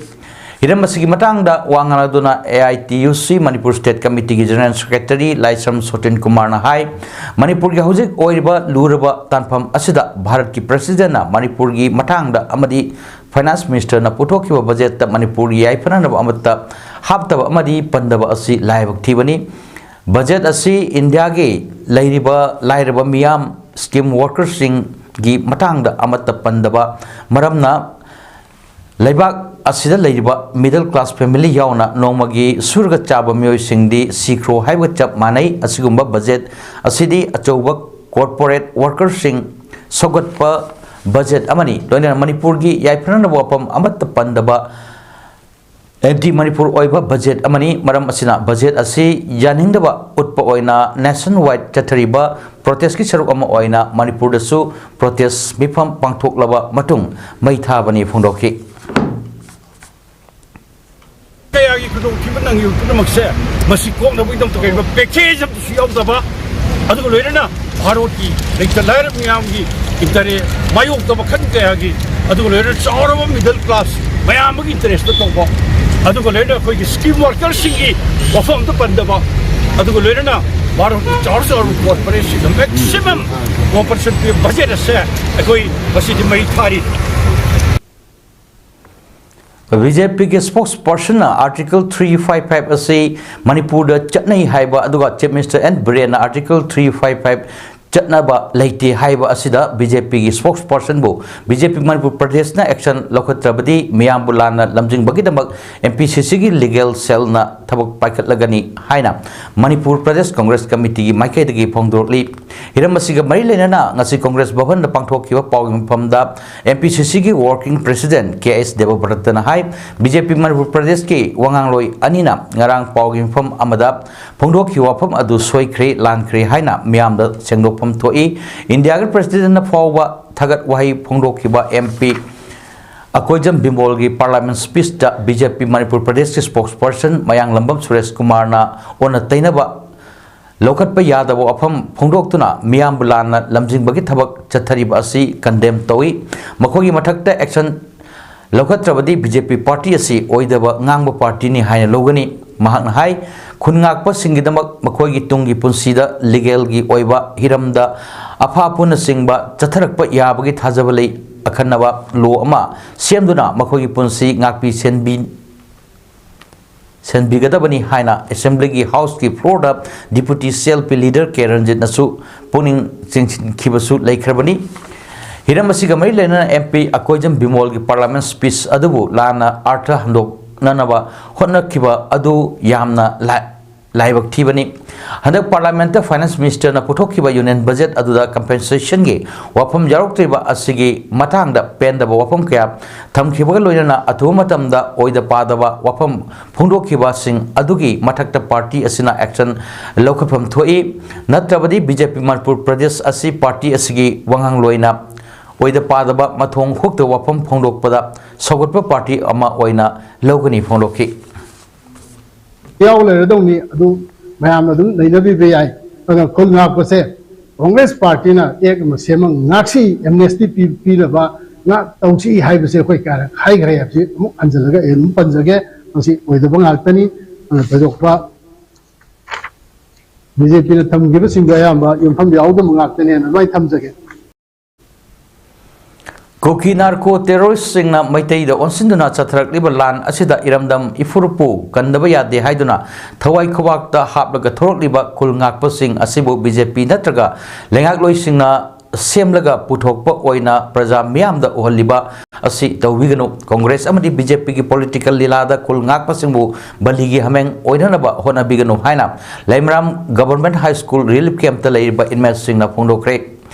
ꯍꯤꯔꯝ ꯑꯁꯤꯒꯤ ꯃꯇꯥꯡꯗ ꯋꯥ ꯉꯥꯡꯂꯗꯨꯅ A I T U C Manipur State Committeeꯒꯤ General Secretary ꯂꯥꯏꯁ꯭ꯔꯝ ꯁꯣꯇꯤꯟ ꯀꯨꯃꯥꯔꯅ ꯍꯥꯏ, ꯃꯅꯤꯄꯨꯔꯒꯤ ꯍꯧꯖꯤꯛ ꯑꯣꯏꯔꯤꯕ ꯂꯨꯔꯕ ꯇꯥꯟꯐꯝ ꯑꯁꯤꯗ ꯚꯥꯔꯠꯀꯤ Presidentꯅ ꯃꯅꯤꯄꯨꯔꯒꯤ ꯃꯇꯥꯡꯗ ꯑꯃꯗꯤ Finance Ministerꯅ ꯄꯨꯊꯣꯛꯈꯤꯕ ꯕꯖꯦꯠꯇ ꯃꯅꯤꯄꯨꯔꯒꯤ ꯌꯥꯏꯐꯅꯅꯕ ꯑꯃꯠꯇ ꯍꯥꯞꯇꯕ ꯑꯃꯗꯤ ꯄꯟꯗꯕ ꯑꯁꯤ ꯂꯥꯏꯕꯛ ꯊꯤꯕꯅꯤ꯫ ꯕꯖꯦꯠ ꯑꯁꯤ ꯏꯟꯗꯤꯌꯥꯒꯤ ꯂꯩꯔꯤꯕ ꯂꯥꯏꯔꯕ ꯃꯤꯌꯥꯝ, scheme workerꯁꯤꯡꯒꯤ ꯃꯇꯥꯡꯗ ꯑꯃꯠꯇ ꯄꯟꯗꯕ ꯃꯔꯝꯅ ꯂꯩꯕꯥꯛ ꯑꯁꯤꯗ ꯂꯩꯔꯤꯕ middle class family ꯌꯥꯎꯅ ꯅꯣꯡꯃꯒꯤ ꯁꯨꯔꯒ ꯆꯥꯕ ꯃꯤꯑꯣꯏꯁꯤꯡꯗꯤ ꯁꯤꯈ꯭ꯔꯣ ꯍꯥꯏꯕꯒ ꯆꯞ ꯃꯥꯟꯅꯩ꯫ ꯑꯁꯤꯒꯨꯝꯕ ꯕꯖꯦꯠ ꯑꯁꯤꯗꯤ ꯑꯆꯧꯕ corporate workerꯁꯤꯡ ꯁꯧꯒꯠꯄ ꯕꯖꯦꯠ ꯑꯃꯅꯤ꯫ ꯂꯣꯏꯅꯅ ꯃꯅꯤꯄꯨꯔꯒꯤ ꯌꯥꯏꯐꯅꯅꯕ ꯋꯥꯐꯝ ꯑꯃꯠꯇ ꯄꯟꯗꯕ anti Manipur ꯑꯣꯏꯕ ꯕꯖꯦꯠ ꯑꯃꯅꯤ꯫ ꯃꯔꯝ ꯑꯁꯤꯅ ꯕꯖꯦꯠ ꯑꯁꯤ ꯌꯥꯅꯤꯡꯗꯕ ꯎꯠꯄ ꯑꯣꯏꯅ nationwide ꯆꯠꯊꯔꯤꯕ protestꯀꯤ ꯁꯔꯨꯛ ꯑꯃ ꯑꯣꯏꯅ ꯃꯅꯤꯄꯨꯔꯗꯁꯨ protest ꯃꯤꯐꯝ ꯄꯥꯡꯊꯣꯛꯂꯕ ꯃꯇꯨꯡ ꯃꯩ ꯊꯥꯕꯅꯤ ꯐꯣꯡꯗꯣꯛꯈꯤ꯫ ꯀꯌꯥꯒꯤ ꯈꯨꯗꯣꯡꯊꯤꯕ ꯅꯪꯉꯤꯕ ꯄꯨꯝꯅꯃꯛꯁꯦ ꯃꯁꯤ ꯀꯣꯛꯅꯕꯒꯤꯗꯃꯛꯇ ꯀꯔꯤꯒꯨꯝꯕ package ꯑꯃꯇꯁꯨ ꯌꯥꯎꯗꯕ, ꯑꯗꯨꯒ ꯂꯣꯏꯅꯅ ꯚꯥꯔꯠꯀꯤ ꯂꯩꯇ ꯂꯥꯏꯔ ꯃꯤꯌꯥꯝꯒꯤ interest ꯃꯥꯌꯣꯛꯇ ꯃꯈꯜ ꯀꯌꯥꯒꯤ, ꯑꯗꯨꯒ ꯂꯣꯏꯅꯅ ꯆꯥꯎꯔꯕ middle class ꯃꯌꯥꯝ ꯑꯃꯒꯤ interestꯇ ꯇꯧꯕ, ꯑꯗꯨꯒ ꯂꯣꯏꯅꯅ ꯑꯩꯈꯣꯏꯒꯤ scheme workerꯁꯤꯡꯒꯤ ꯋꯥꯐꯝ ꯑꯝꯇ ꯄꯟꯗꯕ, ꯑꯗꯨꯒ ꯂꯣꯏꯅꯅ ꯚꯥꯔꯠꯀꯤ ꯆꯥꯎꯔ ꯆꯥꯎꯔꯕ corporateꯁꯤꯡꯗ maximum compensation ꯄꯤꯕ ꯕꯖꯦꯠ ꯑꯁꯦ ꯑꯩꯈꯣꯏ ꯉꯁꯤꯗꯤ ꯃꯩ ꯊꯥꯔꯤ꯫ BJPꯒꯤ spokespersonꯅ Article three five five ꯑꯁꯤ ꯃꯅꯤꯄꯨꯔꯗ ꯆꯠꯅꯩ ꯍꯥꯏꯕ, ꯑꯗꯨꯒ Chief Minister N ꯕꯤꯔꯦꯟꯅ Article three five five ꯆꯠꯅꯕ ꯂꯩꯇꯦ ꯍꯥꯏꯕ ꯑꯁꯤꯗ ꯕꯤ ꯖꯦ ꯄꯤꯒꯤ spokespersonꯕꯨ ꯕꯤ ꯖꯦ ꯄꯤ ꯃꯅꯤꯄꯨꯔ ꯄ꯭ꯔꯗꯦꯁꯅ action ꯂꯧꯈꯠꯇ꯭ꯔꯕꯗꯤ ꯃꯤꯌꯥꯝꯕꯨ ꯂꯥꯟꯅ ꯂꯝꯖꯤꯡꯕꯒꯤꯗꯃꯛ M P C Cꯒꯤ legal cellꯅ ꯊꯕꯛ ꯄꯥꯏꯈꯠꯂꯒꯅꯤ ꯍꯥꯏꯅ ꯃꯅꯤꯄꯨꯔ ꯄ꯭ꯔꯗꯦꯁ ꯀꯪꯒ꯭ꯔꯦꯁ ꯀꯃꯤꯇꯤꯒꯤ ꯃꯥꯏꯀꯩꯗꯒꯤ ꯐꯣꯡꯗꯣꯔꯛꯂꯤ꯫ ꯍꯤꯔꯝ ꯑꯁꯤꯒ ꯃꯔꯤ ꯂꯩꯅꯅ ꯉꯁꯤ ꯀꯪꯒ꯭ꯔꯦꯁ ꯚꯕꯟꯗ ꯄꯥꯡꯊꯣꯛꯈꯤꯕ ꯄꯥꯎꯒꯤ ꯃꯐꯝꯗ M P C Cꯒꯤ working president K S ꯗꯦꯕꯕ꯭ꯔꯇꯅ ꯍꯥꯏ, ꯕꯤ ꯖꯦ ꯄꯤ ꯃꯅꯤꯄꯨꯔ ꯄ꯭ꯔꯗꯦꯁꯀꯤ ꯋꯥꯉꯥꯡꯂꯣꯏ ꯑꯅꯤꯅ ꯉꯔꯥꯡ ꯄꯥꯎꯒꯤ ꯃꯐꯝ ꯑꯃꯗ ꯐꯣꯡꯗꯣꯛꯈꯤꯕ ꯋꯥꯐꯝ ꯑꯗꯨ ꯁꯣꯏꯈ꯭ꯔꯦ, ꯂꯥꯟꯈ꯭ꯔꯦ ꯍꯥꯏꯅ ꯃꯤꯌꯥꯝꯗ ꯁꯦꯡꯗꯣꯛꯐꯝ ꯊꯣꯛꯏ꯫ ꯏꯟꯗꯤꯌꯥꯒꯤ ꯄ꯭ꯔꯁꯤꯗꯦꯟꯅ ꯐꯥꯎꯕ ꯊꯥꯒꯠ ꯋꯥꯍꯩ ꯐꯣꯡꯗꯣꯛꯈꯤꯕ M P Akoijam ꯕꯤꯃꯣꯜꯒꯤ parliament speechꯇ B J P Manipur ꯄ꯭ꯔꯗꯦꯁꯀꯤ spokesperson ꯃꯌꯥꯡꯂꯝꯕꯝ ꯁꯨꯔꯦꯁ ꯀꯨꯃꯥꯔꯅ ꯑꯣꯟꯅ ꯇꯩꯅꯕ ꯂꯧꯈꯠꯄ ꯌꯥꯗꯕ ꯋꯥꯐꯝ ꯐꯣꯡꯗꯣꯛꯇꯨꯅ ꯃꯤꯌꯥꯝꯕꯨ ꯂꯥꯟꯅ ꯂꯝꯖꯤꯡꯕꯒꯤ ꯊꯕꯛ ꯆꯠꯊꯔꯤꯕ ꯑꯁꯤ condemn ꯇꯧꯏ꯫ ꯃꯈꯣꯏꯒꯤ ꯃꯊꯛꯇ action ꯂꯧꯈꯠꯇ꯭ꯔꯕꯗꯤ B J P party ꯑꯁꯤ ꯑꯣꯏꯗꯕ ꯉꯥꯡꯕ partyꯅꯤ ꯍꯥꯏꯅ ꯂꯧꯒꯅꯤ꯫ ꯃꯍꯥꯛꯅ ꯍꯥꯏ, ꯈꯨꯟ ꯉꯥꯛꯄꯁꯤꯡꯒꯤꯗꯃꯛ ꯃꯈꯣꯏꯒꯤ ꯇꯨꯡꯒꯤ ꯄꯨꯟꯁꯤꯗ legalꯒꯤ ꯑꯣꯏꯕ ꯍꯤꯔꯝꯗ ꯑꯐꯥ ꯑꯄꯨꯟꯅꯆꯤꯡꯕ ꯆꯠꯊꯔꯛꯄ ꯌꯥꯕꯒꯤ ꯊꯥꯖꯕ ꯂꯩ꯫ ꯑꯈꯟꯅꯕ law ꯑꯃ ꯁꯦꯝꯗꯨꯅ ꯃꯈꯣꯏꯒꯤ ꯄꯨꯟꯁꯤ ꯉꯥꯛꯄꯤ ꯁꯦꯟꯕꯤ ꯁꯦꯟꯕꯤꯒꯗꯕꯅꯤ ꯍꯥꯏꯅ assemblyꯒꯤ houseꯀꯤ floorꯗ Deputy C L P leader K ꯔꯟꯖꯤꯠꯅꯁꯨ ꯄꯨꯛꯅꯤꯡ ꯆꯤꯡꯁꯤꯟꯈꯤꯕꯁꯨ ꯂꯩꯈ꯭ꯔꯕꯅꯤ꯫ ꯍꯤꯔꯝ ꯑꯁꯤꯒ ꯃꯔꯤ ꯂꯩꯅꯅ M P Akoijam ꯕꯤꯃꯣꯜꯒꯤ parliament speech ꯑꯗꯨꯕꯨ ꯂꯥꯟꯅ ꯑꯔꯊ ꯍꯟꯗꯣꯛꯅꯅꯕ ꯍꯣꯠꯅꯈꯤꯕ ꯑꯗꯨ ꯌꯥꯝꯅ ꯂꯥꯏ-, ꯂꯥꯏꯕꯛ ꯊꯤꯕꯅꯤ꯫ ꯍꯟꯗꯛ parliamentꯇ finance ministerꯅ ꯄꯨꯊꯣꯛꯈꯤꯕ union budget ꯑꯗꯨꯗ compensationꯒꯤ ꯋꯥꯐꯝ ꯌꯥꯎꯔꯛꯇ꯭ꯔꯤꯕ ꯑꯁꯤꯒꯤ ꯃꯇꯥꯡꯗ ꯄꯦꯟꯗꯕ ꯋꯥꯐꯝ ꯀꯌꯥ ꯊꯝꯈꯤꯕꯒ ꯂꯣꯏꯅꯅ ꯑꯊꯨꯕ ꯃꯇꯝꯗ ꯑꯣꯏꯗ ꯄꯥꯗꯕ ꯋꯥꯐꯝ ꯐꯣꯡꯗꯣꯛꯈꯤꯕꯁꯤꯡ ꯑꯗꯨꯒꯤ ꯃꯊꯛꯇ party ꯑꯁꯤꯅ action ꯂꯧꯈꯠꯐꯝ ꯊꯣꯛꯏ꯫ ꯅꯠꯇ꯭ꯔꯕꯗꯤ B J P Manipur Pradesh ꯑꯁꯤ party ꯑꯁꯤꯒꯤ ꯋꯥꯉꯥꯡꯂꯣꯏꯅ ꯑꯣꯏꯗ ꯄꯥꯗꯕ ꯃꯊꯣꯡ ꯍꯨꯛꯇ ꯋꯥꯐꯝ ꯐꯣꯡꯗꯣꯛꯄꯗ ꯁꯧꯒꯠꯄ party ꯑꯃ ꯑꯣꯏꯅ ꯂꯧꯒꯅꯤ ꯐꯣꯡꯗꯣꯛꯈꯤ꯫ ꯌꯥꯎ ꯂꯩꯔꯗꯧꯅꯤ, ꯑꯗꯨ ꯃꯌꯥꯝꯅ ꯑꯗꯨꯝ ꯅꯩꯅꯕꯤꯕ ꯌꯥꯏ꯫ ꯑꯗꯨꯅ ꯈꯨꯜ ꯉꯥꯛꯄꯁꯦ Congress partyꯅ act ꯑꯃ ꯁꯦꯝꯃ ꯉꯥꯛꯁꯤ, amnesty ꯄꯤ-, ꯄꯤꯅꯕ ꯉꯥꯛ ꯇꯧꯁꯤ ꯍꯥꯏꯕꯁꯦ ꯑꯩꯈꯣꯏ ꯀꯌꯥꯔꯛ ꯍꯥꯏꯈ꯭ꯔꯦ ꯍꯥꯏꯕꯁꯤ ꯑꯃꯨꯛ ꯍꯟꯖꯤꯜꯂꯒ ꯑꯩ ꯑꯗꯨꯝ ꯄꯟꯖꯒꯦ꯫ ꯃꯁꯤ ꯑꯣꯏꯗꯕ ꯉꯥꯛꯇꯅꯤ꯫ ꯑꯗꯨꯅ ꯊꯣꯏꯗꯣꯛꯄ B J Pꯅ ꯊꯝꯈꯤꯕꯁꯤꯡꯗꯣ ꯑꯌꯥꯝꯕ ꯌꯨꯝꯐꯝ ꯌꯥꯎꯗꯕ ꯉꯥꯛꯇꯅꯦꯅ ꯑꯗꯨꯃꯥꯏꯅ ꯊꯝꯖꯒꯦ꯫ ꯀꯨꯀꯤ ꯅꯥꯔꯀꯣ ꯇꯦꯔꯣꯔꯤꯁꯁꯤꯡꯅ ꯃꯩꯇꯩꯗ ꯑꯣꯟꯁꯤꯟꯗꯨꯅ ꯆꯠꯊꯔꯛꯂꯤꯕ ꯂꯥꯟ ꯑꯁꯤꯗ ꯏꯔꯝꯗꯝ ꯏꯐꯨꯔꯨꯞꯄꯨ ꯀꯟꯗꯕ ꯌꯥꯗꯦ ꯍꯥꯏꯗꯨꯅ ꯊꯋꯥꯏ ꯈꯨꯕꯥꯛꯇ ꯍꯥꯞꯂꯒ ꯊꯣꯔꯛꯂꯤꯕ ꯈꯨꯜ ꯉꯥꯛꯄꯁꯤꯡ ꯑꯁꯤꯕꯨ ꯕꯤ ꯖꯦ ꯄꯤ ꯅꯠꯇ꯭ꯔꯒ ꯂꯩꯉꯥꯛꯂꯣꯏꯁꯤꯡꯅ ꯁꯦꯝꯂꯒ ꯄꯨꯊꯣꯛꯄ ꯑꯣꯏꯅ ꯄ꯭ꯔꯖꯥ ꯃꯤꯌꯥꯝꯗ ꯎꯍꯜꯂꯤꯕ ꯑꯁꯤ ꯇꯧꯕꯤꯒꯅꯨ꯫ ꯀꯣꯡꯒ꯭ꯔꯦꯁ ꯑꯃꯗꯤ ꯕꯤ ꯖꯦ ꯄꯤꯒꯤ ꯄꯣꯂꯤꯇꯤꯀꯦꯜ ꯂꯤꯂꯥꯗ ꯈꯨꯜ ꯉꯥꯛꯄꯁꯤꯡꯕꯨ ꯕꯂꯤꯒꯤ ꯍꯥꯃꯦꯡ ꯑꯣꯏꯅꯅꯕ ꯍꯣꯠꯅꯕꯤꯒꯅꯨ ꯍꯥꯏꯅ ꯂꯩꯃꯔꯥꯝ ꯒꯚꯔꯟꯃꯦꯟꯠ ꯍꯥꯏ ꯁ꯭ꯀꯨꯜ ꯔꯤꯂꯤꯐ ꯀꯦꯝꯞꯇ ꯂꯩꯔꯤꯕ ꯏꯟꯃꯦꯠꯁꯤꯡꯅ ꯐꯣꯡꯗꯣꯛꯈ꯭ꯔꯦ꯫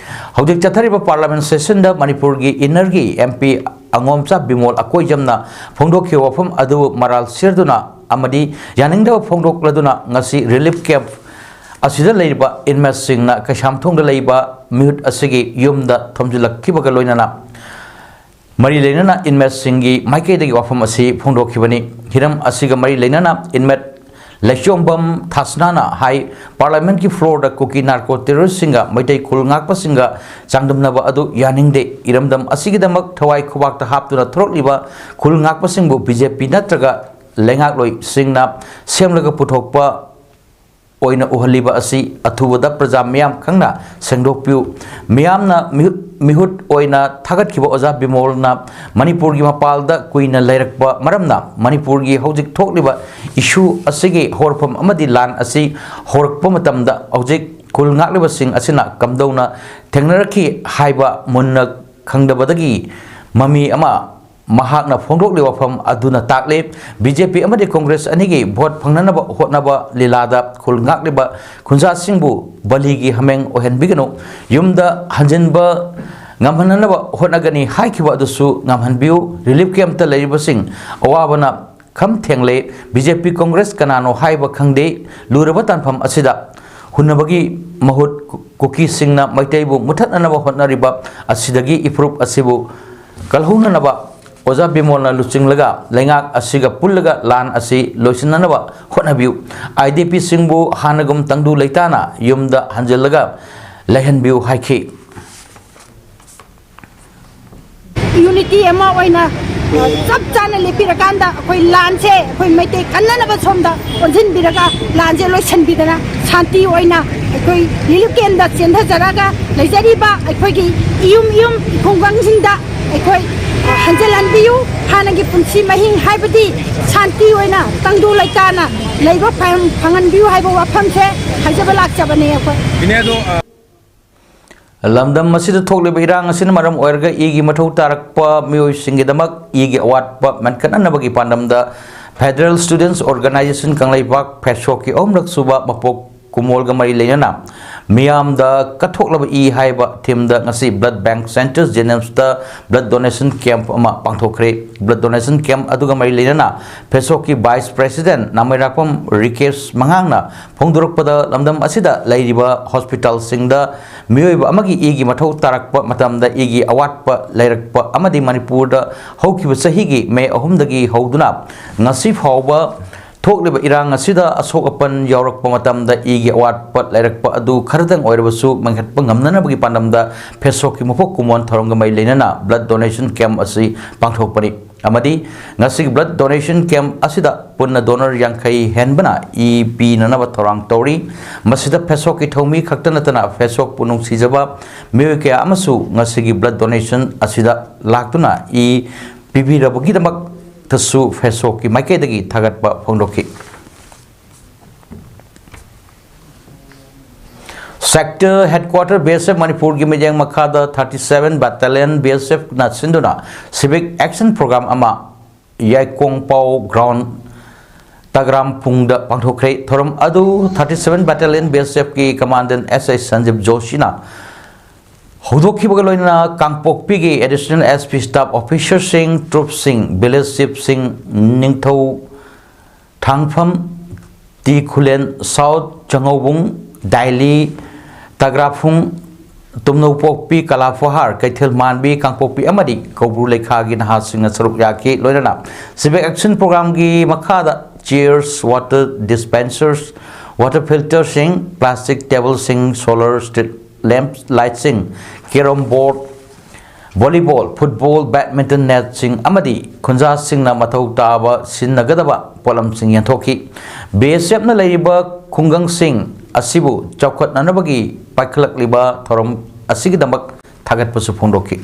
ꯍꯧꯖꯤꯛ ꯆꯠꯊꯔꯤꯕ ꯄꯥꯔꯂꯥꯃꯦꯟꯠ ꯁꯦꯁꯟꯗ ꯃꯅꯤꯄꯨꯔꯒꯤ ꯏꯟꯅꯔꯒꯤ ꯑꯦꯝ ꯄꯤ ꯑꯉꯣꯝꯆꯥ ꯕꯤꯃꯣꯜ ꯑꯀꯣꯏꯖꯝꯅ ꯐꯣꯡꯗꯣꯛꯈꯤꯕ ꯋꯥꯐꯝ ꯑꯗꯨ ꯃꯔꯥꯜ ꯁꯤꯔꯗꯨꯅ ꯑꯃꯗꯤ ꯌꯥꯅꯤꯡꯗꯕ ꯐꯣꯡꯗꯣꯛꯂꯗꯨꯅ ꯉꯁꯤ ꯔꯤꯂꯤꯐ ꯀꯦꯝꯞ ꯑꯁꯤꯗ ꯂꯩꯔꯤꯕ ꯏꯟꯃꯦꯠꯁꯤꯡꯅ ꯀꯩꯁꯥꯝꯊꯣꯡꯗ ꯂꯩꯕ ꯃꯤꯍꯨꯠ ꯑꯁꯤꯒꯤ ꯌꯨꯝꯗ ꯊꯣꯝꯖꯤꯜꯂꯛꯈꯤꯕꯒ ꯂꯣꯏꯅꯅ ꯃꯔꯤ ꯂꯩꯅꯅ ꯏꯟꯃꯦꯠꯁꯤꯡꯒꯤ ꯃꯥꯏꯀꯩꯗꯒꯤ ꯋꯥꯐꯝ ꯑꯁꯤ ꯐꯣꯡꯗꯣꯛꯈꯤꯕꯅꯤ꯫ ꯍꯤꯔꯝ ꯑꯁꯤꯒ ꯃꯔꯤ ꯂꯩꯅꯅ ꯏꯟꯃꯦꯠ ꯂꯩꯆꯣꯝꯕꯝ ꯊꯥꯁꯅꯥꯅ ꯍꯥꯏ, ꯄꯥꯔꯂꯥꯃꯦꯟꯠꯀꯤ ꯐ꯭ꯂꯣꯔꯗ ꯀꯨꯀꯤ ꯅꯥꯔꯀꯣ ꯇꯦꯔꯣꯔꯤꯁꯁꯤꯡꯒ ꯃꯩꯇꯩ ꯈꯨꯜ ꯉꯥꯛꯄꯁꯤꯡꯒ ꯆꯥꯡꯗꯝꯅꯕ ꯑꯗꯨ ꯌꯥꯅꯤꯡꯗꯦ꯫ ꯏꯔꯝꯗꯝ ꯑꯁꯤꯒꯤꯗꯃꯛ ꯊꯋꯥꯏ ꯈꯨꯕꯥꯛꯇ ꯍꯥꯞꯇꯨꯅ ꯊꯣꯔꯛꯂꯤꯕ ꯈꯨꯜ ꯉꯥꯛꯄꯁꯤꯡꯕꯨ ꯕꯤ ꯖꯦ ꯄꯤ ꯅꯠꯇ꯭ꯔꯒ ꯂꯩꯉꯥꯛꯂꯣꯏꯁꯤꯡꯅ ꯁꯦꯝꯂꯒ ꯄꯨꯊꯣꯛꯄ ꯑꯣꯏꯅ ꯎꯍꯜꯂꯤꯕ ꯑꯁꯤ ꯑꯊꯨꯕꯗ ꯄ꯭ꯔꯖꯥ ꯃꯤꯌꯥꯝ ꯈꯪꯅ ꯁꯦꯡꯗꯣꯛꯄꯤꯌꯨ꯫ ꯃꯤꯌꯥꯝꯅ ꯃꯤꯍꯨꯠ, ꯃꯤꯍꯨꯠ ꯑꯣꯏꯅ ꯊꯥꯒꯠꯈꯤꯕ ꯑꯣꯖꯥ ꯕꯤꯃꯣꯜꯅ ꯃꯅꯤꯄꯨꯔꯒꯤ ꯃꯄꯥꯜꯗ ꯀꯨꯏꯅ ꯂꯩꯔꯛꯄ ꯃꯔꯝꯅ ꯃꯅꯤꯄꯨꯔꯒꯤ ꯍꯧꯖꯤꯛ ꯊꯣꯛꯂꯤꯕ ꯏꯁꯨ ꯑꯁꯤꯒꯤ ꯍꯧꯔꯛꯐꯝ ꯑꯃꯗꯤ ꯂꯥꯟ ꯑꯁꯤ ꯍꯧꯔꯛꯄ ꯃꯇꯝꯗ ꯍꯧꯖꯤꯛ ꯈꯨꯜ ꯉꯥꯛꯂꯤꯕꯁꯤꯡ ꯑꯁꯤꯅ ꯀꯝꯗꯧꯅ ꯊꯦꯡꯅꯔꯛꯈꯤ ꯍꯥꯏꯕ ꯃꯨꯟꯅ ꯈꯪꯗꯕꯗꯒꯤ ꯃꯃꯤ ꯑꯃ ꯃꯍꯥꯛꯅ ꯐꯣꯡꯗꯣꯛꯂꯤꯕ ꯋꯥꯐꯝ ꯑꯗꯨꯅ ꯇꯥꯛꯂꯤ꯫ ꯕꯤ ꯖꯦ ꯄꯤ ꯑꯃꯗꯤ ꯀꯣꯡꯒ꯭ꯔꯦꯁ ꯑꯅꯤꯒꯤ ꯚꯣꯠ ꯐꯪꯅꯅꯕ ꯍꯣꯠꯅꯕ ꯂꯤꯂꯥꯗ ꯈꯨꯜ ꯉꯥꯛꯂꯤꯕ ꯈꯨꯟꯖꯥꯁꯤꯡꯕꯨ ꯕꯂꯤꯒꯤ ꯍꯥꯃꯦꯡ ꯑꯣꯏꯍꯟꯕꯤꯒꯅꯨ꯫ ꯌꯨꯝꯗ ꯍꯟꯖꯤꯟꯕ ꯉꯝꯍꯟꯅꯅꯕ ꯍꯣꯠꯅꯒꯅꯤ ꯍꯥꯏꯈꯤꯕ ꯑꯗꯨꯁꯨ ꯉꯝꯍꯟꯕꯤꯌꯨ꯫ ꯔꯤꯂꯤꯐ ꯀꯦꯝꯞꯇ ꯂꯩꯔꯤꯕꯁꯤꯡ ꯑꯋꯥꯕꯅ ꯈꯝ ꯊꯦꯡꯂꯦ꯫ ꯕꯤ ꯖꯦ ꯄꯤ ꯀꯣꯡꯒ꯭ꯔꯦꯁ ꯀꯅꯥꯅꯣ ꯍꯥꯏꯕ ꯈꯪꯗꯦ꯫ ꯂꯨꯔꯕ ꯇꯥꯟꯐꯝ ꯑꯁꯤꯗ ꯍꯨꯟꯅꯕꯒꯤ ꯃꯍꯨꯠ ꯀꯨꯀꯤꯁꯤꯡꯅ ꯃꯩꯇꯩꯕꯨ ꯃꯨꯊꯠꯅꯅꯕ ꯍꯣꯠꯅꯔꯤꯕ ꯑꯁꯤꯗꯒꯤ ꯏꯐꯨꯔꯨꯞ ꯑꯁꯤꯕꯨ ꯀꯜꯍꯧꯅꯅꯕ ꯑꯣꯖꯥ ꯕꯤꯃꯣꯜꯅ ꯂꯨꯆꯤꯡꯂꯒ ꯂꯩꯉꯥꯛ ꯑꯁꯤꯒ ꯄꯨꯜꯂꯒ ꯂꯥꯟ ꯑꯁꯤ ꯂꯣꯏꯁꯤꯟꯅꯅꯕ ꯍꯣꯠꯅꯕꯤꯌꯨ꯫ ꯑꯥꯏ ꯗꯤ ꯄꯤꯁꯤꯡꯕꯨ ꯍꯥꯟꯅꯒꯨꯝ ꯇꯪꯗꯨ ꯂꯩꯇꯥꯅ ꯌꯨꯝꯗ ꯍꯟꯖꯤꯜꯂꯒ ꯂꯩꯍꯟꯕꯤꯌꯨ ꯍꯥꯏꯈꯤ꯫ ꯌꯨꯅꯤꯇꯤ ꯑꯃ ꯑꯣꯏꯅ ꯆꯞ ꯆꯥꯅ ꯂꯦꯞꯄꯤꯔꯀꯥꯟꯗ ꯑꯩꯈꯣꯏ ꯂꯥꯟꯁꯦ ꯑꯩꯈꯣꯏ ꯃꯩꯇꯩ ꯀꯟꯅꯅꯕ ꯁꯣꯝꯗ ꯑꯣꯟꯁꯤꯟꯕꯤꯔꯒ ꯂꯥꯟꯁꯦ ꯂꯣꯏꯁꯤꯟꯕꯤꯗꯅ ꯁꯥꯟꯇꯤ ꯑꯣꯏꯅ ꯑꯩꯈꯣꯏ ꯔꯤꯂꯤꯐ ꯀꯦꯝꯗ ꯆꯦꯟꯊꯖꯔꯒ ꯂꯩꯖꯔꯤꯕ ꯑꯩꯈꯣꯏꯒꯤ ꯏꯌꯨꯝ ꯏꯌꯨꯝ ꯈꯨꯡꯒꯪꯁꯤꯡꯗ ꯑꯩꯈꯣꯏ ꯍꯟꯖꯤꯜꯍꯟꯕꯤꯌꯨ꯫ ꯍꯥꯟꯅꯒꯤ ꯄꯨꯟꯁꯤ ꯃꯍꯤꯡ, ꯍꯥꯏꯕꯗꯤ ꯁꯥꯟꯇꯤ ꯑꯣꯏꯅ ꯇꯪꯗꯨ ꯂꯩꯇꯥꯅ ꯂꯩꯕ ꯐꯪ-, ꯐꯪꯍꯟꯕꯤꯌꯨ ꯍꯥꯏꯕ ꯋꯥꯐꯝꯁꯦ ꯍꯥꯏꯖꯕ ꯂꯥꯛꯆꯕꯅꯦ ꯑꯩꯈꯣꯏ꯫ ꯂꯝꯗꯝ ꯑꯁꯤꯗ ꯊꯣꯛꯂꯤꯕ ꯏꯔꯥꯡ ꯑꯁꯤꯅ ꯃꯔꯝ ꯑꯣꯏꯔꯒ ꯏꯒꯤ ꯃꯊꯧ ꯇꯥꯔꯛꯄ ꯃꯤꯑꯣꯏꯁꯤꯡꯒꯤꯗꯃꯛ ꯏꯒꯤ ꯑꯋꯥꯠꯄ ꯃꯦꯟꯈꯠꯅꯅꯕꯒꯤ ꯄꯥꯟꯗꯝꯗ Federal Students Organisation ꯀꯪꯂꯩꯄꯥꯛ ꯐꯦꯁꯣꯛꯀꯤ ꯑꯍꯨꯝꯂꯛ ꯁꯨꯕ ꯃꯄꯣꯛ ꯀꯨꯃꯣꯜꯒ ꯃꯔꯤ ꯂꯩꯅꯅ ꯃꯤꯌꯥꯝꯗ ꯀꯠꯊꯣꯛꯂꯕ ꯏ ꯍꯥꯏꯕ ꯊꯤꯝꯗ ꯉꯁꯤ ꯕ꯭ꯂꯗ ꯕꯦꯡꯛ ꯁꯦꯟꯇꯔ ꯖꯦꯅꯤꯝꯁꯇ ꯕ꯭ꯂꯗ ꯗꯣꯅꯦꯁꯟ ꯀꯦꯝꯞ ꯑꯃ ꯄꯥꯡꯊꯣꯛꯈ꯭ꯔꯦ꯫ ꯕ꯭ꯂꯗ ꯗꯣꯅꯦꯁꯟ ꯀꯦꯝꯞ ꯑꯗꯨꯒ ꯃꯔꯤ ꯂꯩꯅꯅ ꯐꯦꯁꯣꯛꯀꯤ ꯚꯥꯏꯁ ꯄ꯭ꯔꯦꯁꯤꯗꯦꯟꯠ ꯅꯥꯃꯩꯔꯥꯛꯄꯝ ꯔꯤꯀꯦꯁ ꯃꯉꯥꯡꯅ ꯐꯣꯡꯗꯣꯔꯛꯄꯗ, ꯂꯝꯗꯝ ꯑꯁꯤꯗ ꯂꯩꯔꯤꯕ ꯍꯣꯁꯄꯤꯇꯥꯜꯁꯤꯡꯗ ꯃꯤꯑꯣꯏꯕ ꯑꯃꯒꯤ ꯏꯒꯤ ꯃꯊꯧ ꯇꯥꯔꯛꯄ ꯃꯇꯝꯗ ꯏꯒꯤ ꯑꯋꯥꯠꯄ ꯂꯩꯔꯛꯄ ꯑꯃꯗꯤ ꯃꯅꯤꯄꯨꯔꯗ ꯍꯧꯈꯤꯕ ꯆꯍꯤꯒꯤ ꯃꯦ ꯑꯍꯨꯝꯗꯒꯤ ꯍꯧꯗꯨꯅ ꯉꯁꯤ ꯐꯥꯎꯕ ꯊꯣꯛꯂꯤꯕ ꯏꯔꯥꯡ ꯑꯁꯤꯗ ꯑꯁꯣꯛ ꯑꯄꯟ ꯌꯥꯎꯔꯛꯄ ꯃꯇꯝꯗ ꯏꯒꯤ ꯑꯋꯥꯠꯄ ꯂꯩꯔꯛꯄ ꯑꯗꯨ ꯈꯔꯗꯪ ꯑꯣꯏꯔꯕꯁꯨ ꯃꯦꯟꯈꯠꯄ ꯉꯝꯅꯅꯕꯒꯤ ꯄꯥꯟꯗꯝꯗ ꯐꯦꯁꯣꯛꯀꯤ ꯃꯄꯣꯛ ꯀꯨꯃꯣꯟ ꯊꯧꯔꯝꯒ ꯃꯔꯤ ꯂꯩꯅꯅ ꯕ꯭ꯂꯗ ꯗꯣꯅꯦꯁꯟ ꯀꯦꯝꯞ ꯑꯁꯤ ꯄꯥꯡꯊꯣꯛꯄꯅꯤ꯫ ꯑꯃꯗꯤ ꯉꯁꯤꯒꯤ ꯕ꯭ꯂꯗ ꯗꯣꯅꯦꯁꯟ ꯀꯦꯝꯞ ꯑꯁꯤꯗ ꯄꯨꯟꯅ ꯗꯣꯅꯔ ꯌꯥꯡꯈꯩ ꯍꯦꯟꯕꯅ ꯏ ꯄꯤꯅꯅꯕ ꯊꯧꯔꯥꯡ ꯇꯧꯔꯤ꯫ ꯃꯁꯤꯗ ꯐꯦꯁꯣꯛꯀꯤ ꯊꯧꯃꯤ ꯈꯛꯇ ꯅꯠꯇꯅ ꯐꯦꯁꯣꯛꯄꯨ ꯅꯨꯡꯁꯤꯖꯕ ꯃꯤꯑꯣꯏ ꯀꯌꯥ ꯑꯃꯁꯨ ꯉꯁꯤꯒꯤ ꯕ꯭ꯂꯗ ꯗꯣꯅꯦꯁꯟ ꯑꯁꯤꯗ ꯂꯥꯛꯇꯨꯅ ꯏ ꯄꯤꯕꯤꯔꯕꯒꯤꯗꯃꯛꯇꯁꯨ ꯐꯦꯁꯣꯛꯀꯤ ꯃꯥꯏꯀꯩꯗꯒꯤ ꯊꯥꯒꯠꯄ ꯐꯣꯡꯗꯣꯛꯈꯤ꯫ Sector Headquarter B S F ꯃꯅꯤꯄꯨꯔꯒꯤ ꯃꯤꯠꯌꯦꯡ ꯃꯈꯥꯗ thirty seven Battalion B S Fꯅ ꯁꯤꯟꯗꯨꯅ Civic Action Program ꯑꯃ ꯌꯥꯏꯀꯣꯡꯄꯥꯎ Ground ꯇꯒ꯭ꯔꯥꯝ ꯄꯨꯡꯗ ꯄꯥꯡꯊꯣꯛꯈ꯭ꯔꯦ꯫ ꯊꯧꯔꯝ ꯑꯗꯨ thirty seven Battalion B S Fꯀꯤ Commandant S I ꯁꯟꯖꯤꯞ ꯖꯣꯁꯤꯅ ꯍꯧꯗꯣꯛꯈꯤꯕꯒ ꯂꯣꯏꯅꯅ ꯀꯥꯡꯄꯣꯛꯄꯤꯒꯤ Additional S P staff officerꯁꯤꯡ, troops ꯁꯤꯡ, village chiefꯁꯤꯡ, ꯅꯤꯡꯊꯧ ꯊꯥꯡꯐꯝ, ꯇꯤ ꯈꯨꯂꯦꯟ, South ꯆꯉꯧꯕꯨꯡ, ꯗꯥꯏꯂꯤ, ꯇꯒ꯭ꯔꯥꯐꯨꯡ, ꯇꯨꯝꯅꯧꯄꯣꯛꯄꯤ, ꯀꯂꯥꯐꯣꯍꯥꯔ, ꯀꯩꯊꯦꯜ ꯃꯥꯟꯕꯤ, ꯀꯥꯡꯄꯣꯛꯄꯤ ꯑꯃꯗꯤ ꯀꯧꯕ꯭ꯔꯨ ꯂꯩꯈꯥꯒꯤ ꯅꯍꯥꯁꯤꯡꯅ ꯁꯔꯨꯛ ꯌꯥꯈꯤ꯫ ꯂꯣꯏꯅꯅ Civic Action Programꯒꯤ ꯃꯈꯥꯗ chairs, water dispensers, water filterꯁꯤꯡ, plastic tableꯁꯤꯡ, solar street lamp lightꯁꯤꯡ, carrom board, volleyball, football, badminton netꯁꯤꯡ ꯑꯃꯗꯤ ꯈꯨꯟꯖꯥꯁꯤꯡꯅ ꯃꯊꯧ ꯇꯥꯕ ꯁꯤꯖꯤꯟꯅꯒꯗꯕ ꯄꯣꯠꯂꯝꯁꯤꯡ ꯌꯦꯟꯊꯣꯛꯈꯤ꯫ B S Fꯅ ꯂꯩꯔꯤꯕ ꯈꯨꯡꯒꯪꯁꯤꯡ ꯑꯁꯤꯕꯨ ꯆꯥꯎꯈꯠꯅꯅꯕꯒꯤ ꯄꯥꯏꯈꯠꯂꯛꯂꯤꯕ ꯊꯧꯔꯝ ꯑꯁꯤꯒꯤꯗꯃꯛ ꯊꯥꯒꯠꯄꯁꯨ ꯐꯣꯡꯗꯣꯛꯈꯤ꯫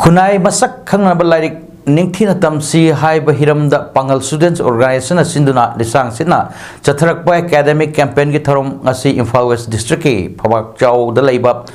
ꯈꯨꯟꯅꯥꯏ ꯃꯁꯛ ꯈꯪꯅꯕ ꯂꯥꯏꯔꯤꯛ ꯅꯤꯡꯊꯤꯅ ꯇꯝꯁꯤ ꯍꯥꯏꯕ ꯍꯤꯔꯝꯗ ꯄꯥꯡꯒꯜ Students Organization ꯁꯤꯟꯗꯨꯅ ꯂꯤꯁꯥꯡ ꯁꯤꯠꯅ ꯆꯠꯊꯔꯛꯄ academic campaign ꯒꯤ ꯊꯧꯔꯝ ꯉꯁꯤ ꯏꯝꯐꯥꯜ West District ꯀꯤ ꯐꯕꯥꯛꯆꯥꯎꯗ ꯂꯩꯕ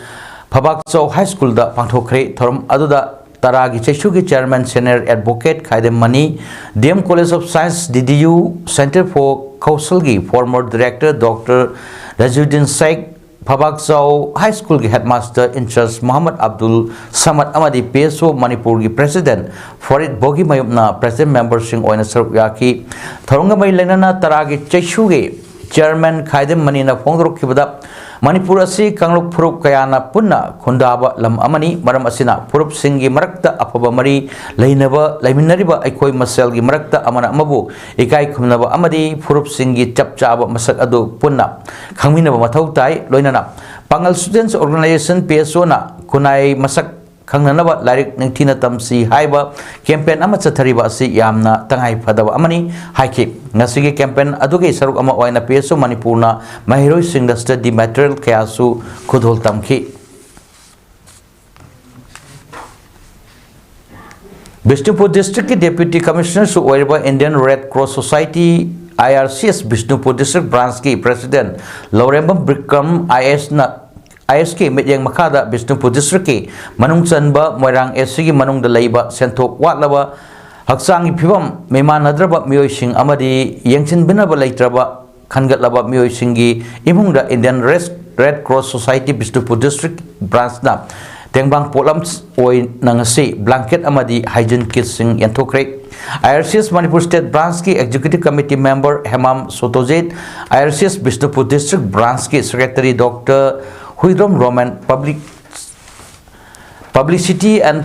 ꯐꯕꯥꯛꯆꯥꯎ High School ꯗ ꯄꯥꯡꯊꯣꯛꯈ꯭ꯔꯦ꯫ ꯊꯧꯔꯝ ꯑꯗꯨꯗ ꯇꯔꯥꯒꯤ ꯆꯩꯁꯨꯒꯤ Chairman Senior Advocate Khaidem Mani, D M College of Science D D U Center for Kaushal ꯒꯤ former Director Doctor Rajiuddin Sheikh, Phabakchao High School ꯒꯤ Headmaster in charge Mohammad Abdul Samad ꯑꯃꯗꯤ P S O ꯃꯅꯤꯄꯨꯔꯒꯤ President ꯐꯔꯤꯗ ꯕꯣꯒꯤꯃꯌꯨꯝꯅ President member ꯁꯤꯡ ꯑꯣꯏꯅ ꯁꯔꯨꯛ ꯌꯥꯈꯤ꯫ ꯊꯧꯔꯝꯒ ꯃꯔꯤ ꯂꯩꯅꯅ ꯇꯔꯥꯒꯤ ꯆꯩꯁꯨꯒꯤ Chairman ꯈꯥꯏꯗꯦꯝ ꯃꯅꯤꯅ ꯐꯣꯡꯗꯣꯔꯛꯈꯤꯕꯗ, ꯃꯅꯤꯄꯨꯔ ꯑꯁꯤ ꯀꯥꯡꯂꯨꯞ ꯐꯨꯔꯨꯞ ꯀꯌꯥꯅ ꯄꯨꯟꯅ ꯈꯨꯟꯗꯥꯕ ꯂꯝ ꯑꯃꯅꯤ꯫ ꯃꯔꯝ ꯑꯁꯤꯅ ꯐꯨꯔꯨꯞꯁꯤꯡꯒꯤ ꯃꯔꯛꯇ ꯑꯐꯕ ꯃꯔꯤ ꯂꯩꯅꯕ, ꯂꯩꯃꯤꯟꯅꯔꯤꯕ ꯑꯩꯈꯣꯏ ꯃꯁꯦꯜꯒꯤ ꯃꯔꯛꯇ ꯑꯃꯅ ꯑꯃꯕꯨ ꯏꯀꯥꯏ ꯈꯨꯝꯅꯕ ꯑꯃꯗꯤ ꯐꯨꯔꯨꯞꯁꯤꯡꯒꯤ ꯆꯞ ꯆꯥꯕ ꯃꯁꯛ ꯑꯗꯨ ꯄꯨꯟꯅ ꯈꯪꯃꯤꯟꯅꯕ ꯃꯊꯧ ꯇꯥꯏ꯫ ꯂꯣꯏꯅꯅ ꯄꯥꯡꯒꯜ Students Organization, P S O ꯅ ꯈꯨꯟꯅꯥꯏ ꯃꯁꯛ ꯈꯪꯅꯅꯕ ꯂꯥꯏꯔꯤꯛ ꯅꯤꯡꯊꯤꯅ ꯇꯝꯁꯤ ꯍꯥꯏꯕ campaign ꯑꯃ ꯆꯠꯊꯔꯤꯕ ꯑꯁꯤ ꯌꯥꯝꯅ ꯇꯉꯥꯏ ꯐꯗꯕ ꯑꯃꯅꯤ ꯍꯥꯏꯈꯤ꯫ ꯉꯁꯤꯒꯤ campaign ꯑꯗꯨꯒꯤ ꯁꯔꯨꯛ ꯑꯃ ꯑꯣꯏꯅ P S O ꯃꯅꯤꯄꯨꯔꯅ ꯃꯍꯩꯔꯣꯏꯁꯤꯡꯗ study material ꯀꯌꯥꯁꯨ ꯈꯨꯗꯣꯜ ꯇꯝꯈꯤ꯫ ꯕꯤꯁꯅꯨꯄꯨꯔ District ꯀꯤ Deputy Commissioner ꯁꯨ ꯑꯣꯏꯔꯤꯕ Indian Red Cross Society, I R C S, Bishnupur District Branch ꯀꯤ President Laurembam Bikram I A S ꯅ, I A S ꯀꯤ ꯃꯤꯠꯌꯦꯡ ꯃꯈꯥꯗ ꯕꯤꯁꯅꯨꯄꯨꯔ District ꯀꯤ ꯃꯅꯨꯡ ꯆꯟꯕ ꯃꯣꯏꯔꯥꯡ S C ꯒꯤ ꯃꯅꯨꯡꯗ ꯂꯩꯕ ꯁꯦꯟꯊꯣꯛ ꯋꯥꯠꯂꯕ, ꯍꯛꯆꯥꯡꯒꯤ ꯐꯤꯕꯝ ꯃꯤꯃꯥꯟꯅꯗ꯭ꯔꯕ ꯃꯤꯑꯣꯏꯁꯤꯡ ꯑꯃꯗꯤ ꯌꯦꯡꯁꯤꯟꯕꯤꯅꯕ ꯂꯩꯇ꯭ꯔꯕ ꯈꯟꯒꯠꯂꯕ ꯃꯤꯑꯣꯏꯁꯤꯡꯒꯤ ꯏꯃꯨꯡꯗ Indian Red, Red Cross Society Bishnupur District Branch ꯅ ꯇꯦꯡꯕꯥꯡ ꯄꯣꯠꯂꯝ ꯑꯣꯏꯅ ꯉꯁꯤ blanket ꯑꯃꯗꯤ hygiene kit ꯁꯤꯡ ꯌꯦꯟꯊꯣꯛꯈ꯭ꯔꯦ꯫ I R C S Manipur State Branch ꯀꯤ Executive Committee Member Hemam Sotojit, I R C S Bishnupur District Branch ꯀꯤ Secretary Doctor Huidrom Roman, Public, Publicity and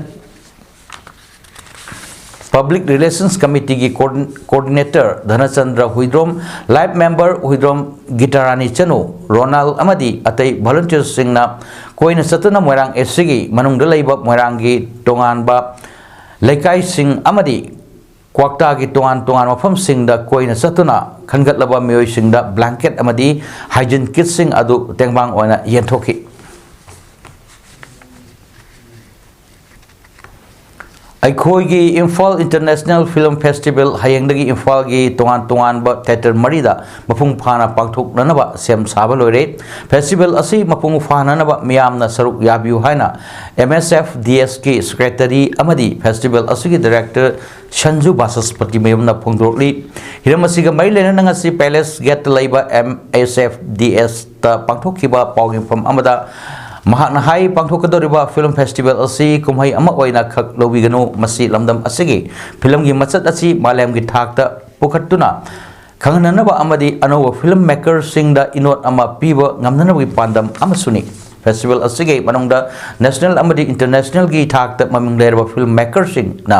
Public Relations Committee ꯒꯤ Coordin-, Coordinator Dhanachandra Huidrom, Life Member Huidrom Gitarani Chanu, Ronal ꯑꯃꯗꯤ ꯑꯇꯩ volunteer ꯁꯤꯡꯅ ꯀꯣꯏꯅ ꯆꯠꯇꯨꯅ ꯃꯣꯏꯔꯥꯡ S C ꯒꯤ ꯃꯅꯨꯡꯗ ꯂꯩꯕ ꯃꯣꯏꯔꯥꯡꯒꯤ ꯇꯣꯉꯥꯟꯕ ꯂꯩꯀꯥꯏꯁꯤꯡ ꯑꯃꯗꯤ ꯀ꯭ꯋꯥꯛꯇꯥꯒꯤ ꯇꯣꯉꯥꯟ ꯇꯣꯉꯥꯟꯕ ꯃꯐꯝꯁꯤꯡꯗ ꯀꯣꯏꯅ ꯆꯠꯇꯨꯅ ꯈꯟꯒꯠꯂꯕ ꯃꯤꯑꯣꯏꯁꯤꯡꯗ blanket ꯑꯃꯗꯤ hygiene kit ꯁꯤꯡ ꯑꯗꯨ ꯇꯦꯡꯕꯥꯡ ꯑꯣꯏꯅ ꯌꯦꯟꯊꯣꯛꯈꯤ꯫ ꯑꯩꯈꯣꯏꯒꯤ ꯏꯝꯐꯥꯜ ꯏꯟꯇꯔꯅꯦꯁꯅꯦꯜ ꯐꯤꯂꯝ ꯐꯦꯁꯇꯤꯚꯦꯜ ꯍꯌꯦꯡꯗꯒꯤ ꯏꯝꯐꯥꯜꯒꯤ ꯇꯣꯉꯥꯟ ꯇꯣꯉꯥꯟꯕ ꯊꯤꯌꯦꯇꯔ ꯃꯔꯤꯗ ꯃꯄꯨꯡ ꯐꯥꯅ ꯄꯥꯡꯊꯣꯛꯅꯅꯕ ꯁꯦꯝ ꯁꯥꯕ ꯂꯣꯏꯔꯦ꯫ ꯐꯦꯁꯇꯤꯚꯦꯜ ꯑꯁꯤ ꯃꯄꯨꯡ ꯐꯥꯍꯟꯅꯅꯕ ꯃꯤꯌꯥꯝꯅ ꯁꯔꯨꯛ ꯌꯥꯕꯤꯌꯨ ꯍꯥꯏꯅ ꯑꯦꯝ ꯑꯦꯁ ꯑꯦꯐ ꯗꯤ ꯑꯦꯁꯀꯤ ꯁꯦꯀ꯭ꯔꯦꯇꯔꯤ ꯑꯃꯗꯤ ꯐꯦꯁꯇꯤꯚꯦꯜ ꯑꯁꯤꯒꯤ ꯗꯥꯏꯔꯦꯛꯇꯔ ꯁꯟꯖꯨ ꯕꯥꯆꯁꯄꯇꯤ ꯃꯌꯨꯝꯅ ꯐꯣꯡꯗꯣꯔꯛꯂꯤ꯫ ꯍꯤꯔꯝ ꯑꯁꯤꯒ ꯃꯔꯤ ꯂꯩꯅꯅ ꯉꯁꯤ ꯄꯦꯂꯦꯁ ꯒꯦꯠꯇ ꯂꯩꯕ ꯑꯦꯝ ꯑꯦꯁ ꯑꯦꯐ ꯗꯤ ꯑꯦꯁꯇ ꯄꯥꯡꯊꯣꯛꯈꯤꯕ ꯄꯥꯎ ꯌꯦꯡꯐꯝ ꯑꯃꯗ ꯃꯍꯥꯛꯅ ꯍꯥꯏ, ꯄꯥꯡꯊꯣꯛꯀꯗꯧꯔꯤꯕ ꯐꯤꯂꯝ ꯐꯦꯁꯇꯤꯚꯦꯜ ꯑꯁꯤ ꯀꯨꯝꯍꯩ ꯑꯃ ꯑꯣꯏꯅ ꯈꯛ ꯂꯧꯕꯤꯒꯅꯨ, ꯃꯁꯤ ꯂꯝꯗꯝ ꯑꯁꯤꯒꯤ ꯐꯤꯂꯝꯒꯤ ꯃꯆꯠ ꯑꯁꯤ ꯃꯥꯂꯦꯝꯒꯤ ꯊꯥꯛꯇ ꯄꯨꯈꯠꯇꯨꯅ ꯈꯪꯍꯟꯅꯅꯕ ꯑꯃꯗꯤ ꯑꯅꯧꯕ ꯐꯤꯂꯝ ꯃꯦꯀꯔꯁꯤꯡꯗ ꯏꯅꯣꯠ ꯑꯃ ꯄꯤꯕ ꯉꯝꯅꯅꯕꯒꯤ ꯄꯥꯟꯗꯝ ꯑꯃꯁꯨꯅꯤ꯫ ꯐꯦꯁꯇꯤꯚꯦꯜ ꯑꯁꯤꯒꯤ ꯃꯅꯨꯡꯗ ꯅꯦꯁꯅꯦꯜ ꯑꯃꯗꯤ ꯏꯟꯇꯔꯅꯦꯁꯅꯦꯜꯒꯤ ꯊꯥꯛꯇ ꯃꯃꯤꯡ ꯂꯩꯔꯕ ꯐꯤꯂꯝ ꯃꯦꯀꯔꯁꯤꯡꯅ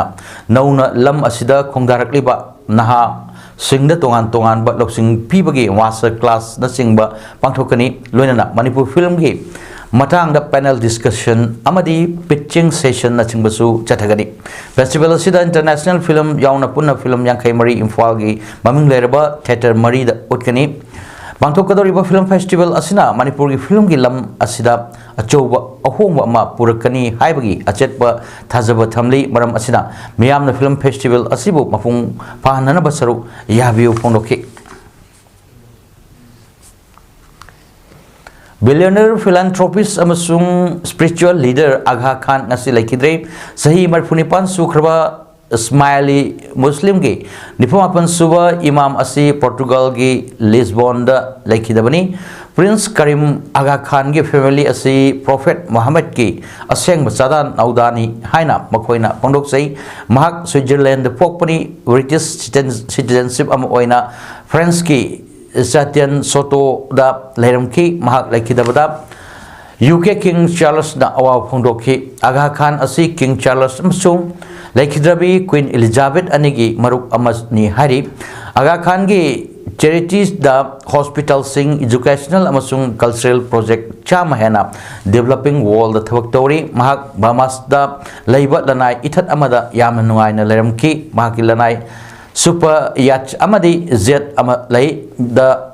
ꯅꯧꯅ ꯂꯝ ꯑꯁꯤꯗ ꯈꯣꯡꯗꯥꯔꯛꯂꯤꯕ ꯅꯍꯥꯁꯤꯡꯗ ꯇꯣꯉꯥꯟ ꯇꯣꯉꯥꯟꯕ ꯂꯧꯁꯤꯡ ꯄꯤꯕꯒꯤ ꯃꯥꯁꯇꯔ ꯀ꯭ꯂꯥꯁꯅꯆꯤꯡꯕ ꯄꯥꯡꯊꯣꯛꯀꯅꯤ꯫ ꯂꯣꯏꯅꯅ ꯃꯅꯤꯄꯨꯔ ꯐꯤꯂꯝꯒꯤ ꯃꯇꯥꯡꯗ ꯄꯦꯅꯦꯜ ꯗꯤꯁꯀꯁꯟ ꯑꯃꯗꯤ ꯄꯤꯆꯤꯡ ꯁꯦꯁꯟꯅꯆꯤꯡꯕꯁꯨ ꯆꯠꯊꯒꯅꯤ꯫ ꯐꯦꯁꯇꯤꯚꯦꯜ ꯑꯁꯤꯗ ꯏꯟꯇꯔꯅꯦꯁꯅꯦꯜ ꯐꯤꯂꯝ ꯌꯥꯎꯅ ꯄꯨꯟꯅ ꯐꯤꯂꯝ ꯌꯥꯡꯈꯩ ꯃꯔꯤ ꯏꯝꯐꯥꯜꯒꯤ ꯃꯃꯤꯡ ꯂꯩꯔꯕ ꯊꯤꯌꯦꯇꯔ ꯃꯔꯤꯗ ꯎꯠꯀꯅꯤ꯫ ꯄꯥꯡꯊꯣꯛꯀꯗꯧꯔꯤꯕ ꯐꯤꯂꯝ ꯐꯦꯁꯇꯤꯚꯦꯜ ꯑꯁꯤꯅ ꯃꯅꯤꯄꯨꯔꯒꯤ ꯐꯤꯂꯝꯒꯤ ꯂꯝ ꯑꯁꯤꯗ ꯑꯆꯧꯕ ꯑꯍꯣꯡꯕ ꯑꯃ ꯄꯨꯔꯛꯀꯅꯤ ꯍꯥꯏꯕꯒꯤ ꯑꯆꯦꯠꯄ ꯊꯥꯖꯕ ꯊꯝꯂꯤ꯫ ꯃꯔꯝ ꯑꯁꯤꯅ ꯃꯤꯌꯥꯝꯅ ꯐꯤꯂꯝ ꯐꯦꯁꯇꯤꯚꯦꯜ ꯑꯁꯤꯕꯨ ꯃꯄꯨꯡ ꯐꯥꯍꯟꯅꯅꯕ ꯁꯔꯨꯛ ꯌꯥꯕꯤꯌꯨ ꯐꯣꯡꯗꯣꯛꯈꯤ꯫ ꯕꯤꯂꯤꯌꯅꯔ, ꯐꯤꯂꯥꯟꯊ꯭ꯔꯣꯄꯤꯁ ꯑꯃꯁꯨꯡ ꯁ꯭ꯄꯤꯔꯤꯆꯨꯋꯦꯜ ꯂꯤꯗꯔ ꯑꯥꯒꯥ ꯈꯥꯟ ꯉꯁꯤ ꯂꯩꯈꯤꯗ꯭ꯔꯦ꯫ ꯆꯍꯤ ꯃꯔꯤꯐꯨ ꯅꯤꯄꯥꯟ ꯁꯨꯈ꯭ꯔꯕ ꯏꯁꯃꯥꯏꯂꯤ ꯃꯨꯁꯂꯤꯝꯒꯤ ꯅꯤꯐꯨ ꯃꯥꯄꯟ ꯁꯨꯕ ꯏꯃꯥꯝ ꯑꯁꯤ ꯄꯣꯔꯇꯨꯒꯜꯒꯤ ꯂꯤꯁꯕꯣꯟꯗ ꯂꯩꯈꯤꯗꯕꯅꯤ꯫ ꯄ꯭ꯔꯤꯟꯁ ꯀꯔꯤꯝ ꯑꯥꯒꯥ ꯈꯥꯟꯒꯤ ꯐꯦꯃꯤꯂꯤ ꯑꯁꯤ ꯄ꯭ꯔꯣꯐꯦꯠ ꯃꯨꯍꯝꯃꯗꯀꯤ ꯑꯁꯦꯡꯕ ꯆꯥꯗꯥ ꯅꯧꯗꯥꯅꯤ ꯍꯥꯏꯅ ꯃꯈꯣꯏꯅ ꯐꯣꯡꯗꯣꯛꯆꯩ꯫ ꯃꯍꯥꯛ ꯁ꯭ꯋꯤꯠꯖꯔꯂꯦꯟꯗ ꯄꯣꯛꯄꯅꯤ꯫ ꯕ꯭ꯔꯤꯇꯤꯁ ꯁꯤꯇꯤꯖꯦꯟꯁꯤꯞ ꯑꯃ ꯑꯣꯏꯅ ꯐ꯭ꯔꯥꯟꯁꯀꯤ ꯆꯥꯇꯤꯌꯟ ꯁꯣꯇꯣꯗ ꯂꯩꯔꯝꯈꯤ꯫ ꯃꯍꯥꯛ ꯂꯩꯈꯤꯗꯕꯗ ꯌꯨ ꯀꯦ ꯀꯤꯡ ꯆꯥꯔꯂꯁꯅ ꯑꯋꯥꯕ ꯐꯣꯡꯗꯣꯛꯈꯤ꯫ ꯑꯥꯒꯥ ꯈꯥꯟ ꯑꯁꯤ ꯀꯤꯡ ꯆꯥꯔꯂꯁ ꯑꯃꯁꯨꯡ ꯂꯩꯈꯤꯗ꯭ꯔꯕꯤ ꯀ꯭ꯋꯤꯟ ꯏꯂꯤꯖꯥꯕꯦꯊ ꯑꯅꯤꯒꯤ ꯃꯔꯨꯞ ꯑꯃꯅꯤ ꯍꯥꯏꯔꯤ꯫ ꯑꯥꯒꯥ ꯈꯥꯟꯒꯤ ꯆꯦꯔꯤꯇꯤꯁꯗ ꯍꯣꯁꯄꯤꯇꯥꯜꯁꯤꯡ, ꯏꯖꯨꯀꯦꯁꯅꯦꯜ ꯑꯃꯁꯨꯡ ꯀꯜꯆꯔꯦꯜ ꯄ꯭ꯔꯣꯖꯦꯛ ꯆꯥꯝꯃ ꯍꯦꯟꯅ ꯗꯤꯕꯦꯂꯞꯄꯤꯡ ꯋꯥꯔꯜꯗ ꯊꯕꯛ ꯇꯧꯔꯤ꯫ ꯃꯍꯥꯛ ꯕꯥꯃꯥꯁꯇ ꯂꯩꯕ ꯂꯅꯥꯏ ꯏꯊꯠ ꯑꯃꯗ ꯌꯥꯝꯅ ꯅꯨꯡꯉꯥꯏꯅ ꯂꯩꯔꯝꯈꯤ꯫ ꯃꯍꯥꯛꯀꯤ ꯂꯅꯥꯏ ꯁꯨꯄꯔ ꯌꯥꯆ ꯑꯃꯗꯤ ꯖꯦꯠ ꯑꯃ ꯂꯩ꯫ ꯗ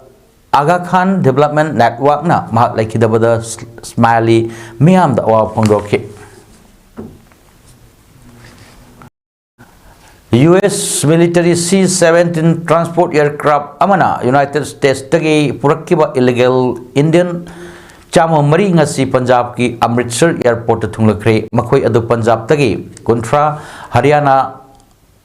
ꯑꯥꯒꯥ ꯈꯥꯟ ꯗꯤꯕꯦꯂꯞꯃꯦꯟ ꯅꯦꯠꯋꯥꯔꯛꯅ ꯃꯍꯥꯛ ꯂꯩꯈꯤꯗꯕꯗ ꯁ꯭ꯃꯥꯏꯂꯤ ꯃꯤꯌꯥꯝꯗ ꯑꯋꯥꯕ ꯐꯣꯡꯗꯣꯛꯈꯤ꯫ U S military C seventeen transport aircraft ꯑꯃꯅ United States ꯇꯒꯤ ꯄꯨꯔꯛꯈꯤꯕ illegal Indian ꯆꯥꯝꯃ ꯃꯔꯤ ꯉꯁꯤ ꯄꯟꯖꯥꯕꯀꯤ ꯑꯃ꯭ꯔꯤꯠꯁꯔ airport ꯇ ꯊꯨꯡꯂꯈ꯭ꯔꯦ꯫ ꯃꯈꯣꯏ ꯑꯗꯨ ꯄꯟꯖꯥꯕꯇꯒꯤ ꯀꯨꯟꯊ꯭ꯔꯥ, ꯍꯔꯤꯌꯥꯅꯥ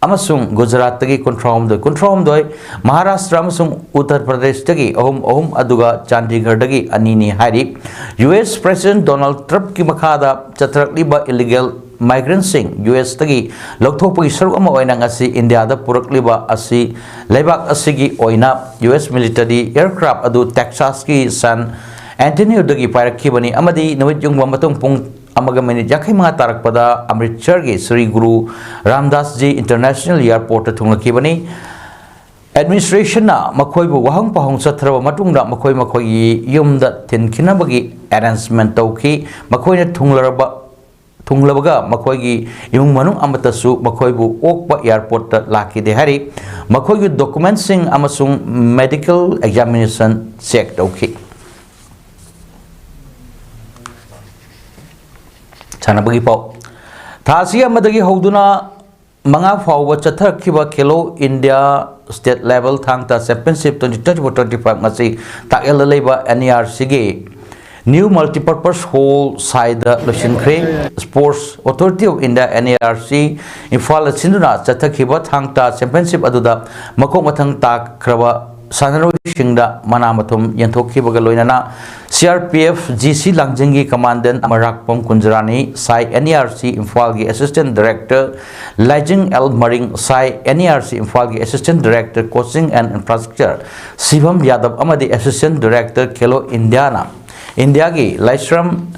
ꯑꯃꯁꯨꯡ ꯒꯨꯖꯔꯥꯠꯇꯒꯤ ꯀꯨꯟꯊ꯭ꯔꯥꯍꯨꯝꯗꯣꯏ, ꯀꯨꯟꯊ꯭ꯔꯥꯍꯨꯝꯗꯣꯏ, ꯃꯍꯥꯔꯥꯁꯇ꯭ꯔ ꯑꯃꯁꯨꯡ ꯎꯠꯇꯔ ꯄ꯭ꯔꯗꯦꯁꯇꯒꯤ ꯑꯍꯨꯝ ꯑꯍꯨꯝ, ꯑꯗꯨꯒ ꯆꯥꯟꯗꯤꯒꯔꯗꯒꯤ ꯑꯅꯤꯅꯤ ꯍꯥꯏꯔꯤ꯫ U S President Donald Trump ꯀꯤ ꯃꯈꯥꯗ ꯆꯠꯊꯔꯛꯂꯤꯕ illegal migrant ꯁꯤꯡ ꯌꯨ ꯑꯦꯁ ꯇꯒꯤ ꯂꯧꯊꯣꯛꯄꯒꯤ ꯁꯔꯨꯛ ꯑꯃ ꯑꯣꯏꯅ ꯉꯁꯤ ꯏꯟꯗꯤꯌꯥꯗ ꯄꯨꯔꯛꯂꯤꯕ ꯑꯁꯤ ꯂꯩꯕꯥꯛ ꯑꯁꯤꯒꯤ ꯑꯣꯏꯅ ꯌꯨ ꯑꯦꯁ military aircraft ꯑꯗꯨ ꯇꯦꯛꯁꯥꯁꯀꯤ ꯁꯥꯟ ꯑꯦꯟꯇꯣꯅꯤꯌꯣꯗꯒꯤ ꯄꯥꯏꯔꯛꯈꯤꯕꯅꯤ ꯑꯃꯗꯤ ꯅꯨꯃꯤꯠ ꯌꯨꯡꯕ ꯃꯇꯨꯡ ꯄꯨꯡ ꯑꯃꯒ ꯃꯤꯅꯤꯠ ꯌꯥꯡꯈꯩ ꯃꯉꯥ ꯇꯥꯔꯛꯄꯗ ꯑꯃ꯭ꯔꯤꯠꯁꯔꯒꯤ ꯁ꯭ꯔꯤ ꯒꯨꯔꯨ ꯔꯥꯝꯗꯥꯁ ꯖꯤ International Airport ꯇ ꯊꯨꯡꯂꯈꯤꯕꯅꯤ꯫ Administration ꯅ ꯃꯈꯣꯏꯕꯨ ꯋꯥꯍꯪ ꯄꯥꯎꯍꯪ ꯆꯠꯊꯔꯕ ꯃꯇꯨꯡꯗ ꯃꯈꯣꯏ ꯃꯈꯣꯏꯒꯤ ꯌꯨꯝꯗ ꯊꯤꯟꯈꯤꯅꯕꯒꯤ arrangement ꯇꯧꯈꯤ꯫ ꯃꯈꯣꯏꯅ ꯊꯨꯡꯂꯔꯕ, ꯊꯨꯡꯂꯕꯒ ꯃꯈꯣꯏꯒꯤ ꯏꯃꯨꯡ ꯃꯅꯨꯡ ꯑꯃꯠꯇꯁꯨ ꯃꯈꯣꯏꯕꯨ ꯑꯣꯛꯄ airport ꯇ ꯂꯥꯛꯈꯤꯗꯦ ꯍꯥꯏꯔꯤ꯫ ꯃꯈꯣꯏꯒꯤ document ꯁꯤꯡ ꯑꯃꯁꯨꯡ medical examination check ꯇꯧꯈꯤ꯫ ꯁꯥꯟꯅꯕꯒꯤ ꯄꯥꯎ꯫ ꯊꯥ ꯑꯁꯤ ꯑꯃꯗꯒꯤ ꯍꯧꯗꯨꯅ ꯃꯉꯥ ꯐꯥꯎꯕ ꯆꯠꯊꯔꯛꯈꯤꯕ ꯈꯦꯂꯣ ꯏꯟꯗꯤꯌꯥ state level ꯊꯥꯡ ꯇꯥ championship twenty twenty-four twenty-five ꯉꯁꯤ ꯇꯥꯛꯌꯦꯜꯗ ꯂꯩꯕ N A R C ꯒꯤ New Multipurpose Hall ꯁꯥꯏꯗ ꯂꯣꯏꯁꯤꯟꯈ꯭ꯔꯦ꯫ Sports Authority of India, N A R C, ꯏꯝꯐꯥꯜꯗ ꯁꯤꯟꯗꯨꯅ ꯆꯠꯊꯈꯤꯕ ꯊꯥꯡ ꯇꯥ championship ꯑꯗꯨꯗ ꯃꯈꯣꯛ ꯃꯊꯪ ꯇꯥꯈ꯭ꯔꯕ ꯁꯥꯟꯅꯔꯣꯏꯁꯤꯡꯗ ꯃꯅꯥ ꯃꯊꯨꯝ ꯌꯦꯟꯊꯣꯛꯈꯤꯕꯒ ꯂꯣꯏꯅꯅ C R P F G C ꯂꯥꯡꯖꯤꯡꯒꯤ commandant ꯑꯃꯔꯥꯛꯄꯝ ꯀꯨꯟꯖꯔꯥꯅꯤ, ꯁꯥꯏ N A R C ꯏꯝꯐꯥꯜꯒꯤ assistant director ꯂꯥꯏꯖꯤꯡ ꯑꯦꯜ ꯃꯔꯤꯡ, ꯁꯥꯏ N A R C ꯏꯝꯐꯥꯜꯒꯤ assistant director coaching and infrastructure ꯁꯤꯚꯝ ꯌꯥꯗꯕ ꯑꯃꯗꯤ assistant director ꯈꯦꯂꯣ ꯏꯟꯗꯤꯌꯥꯅ ꯏꯟꯗꯤꯌꯥꯒꯤ ꯂꯥꯏꯁ꯭ꯔꯝ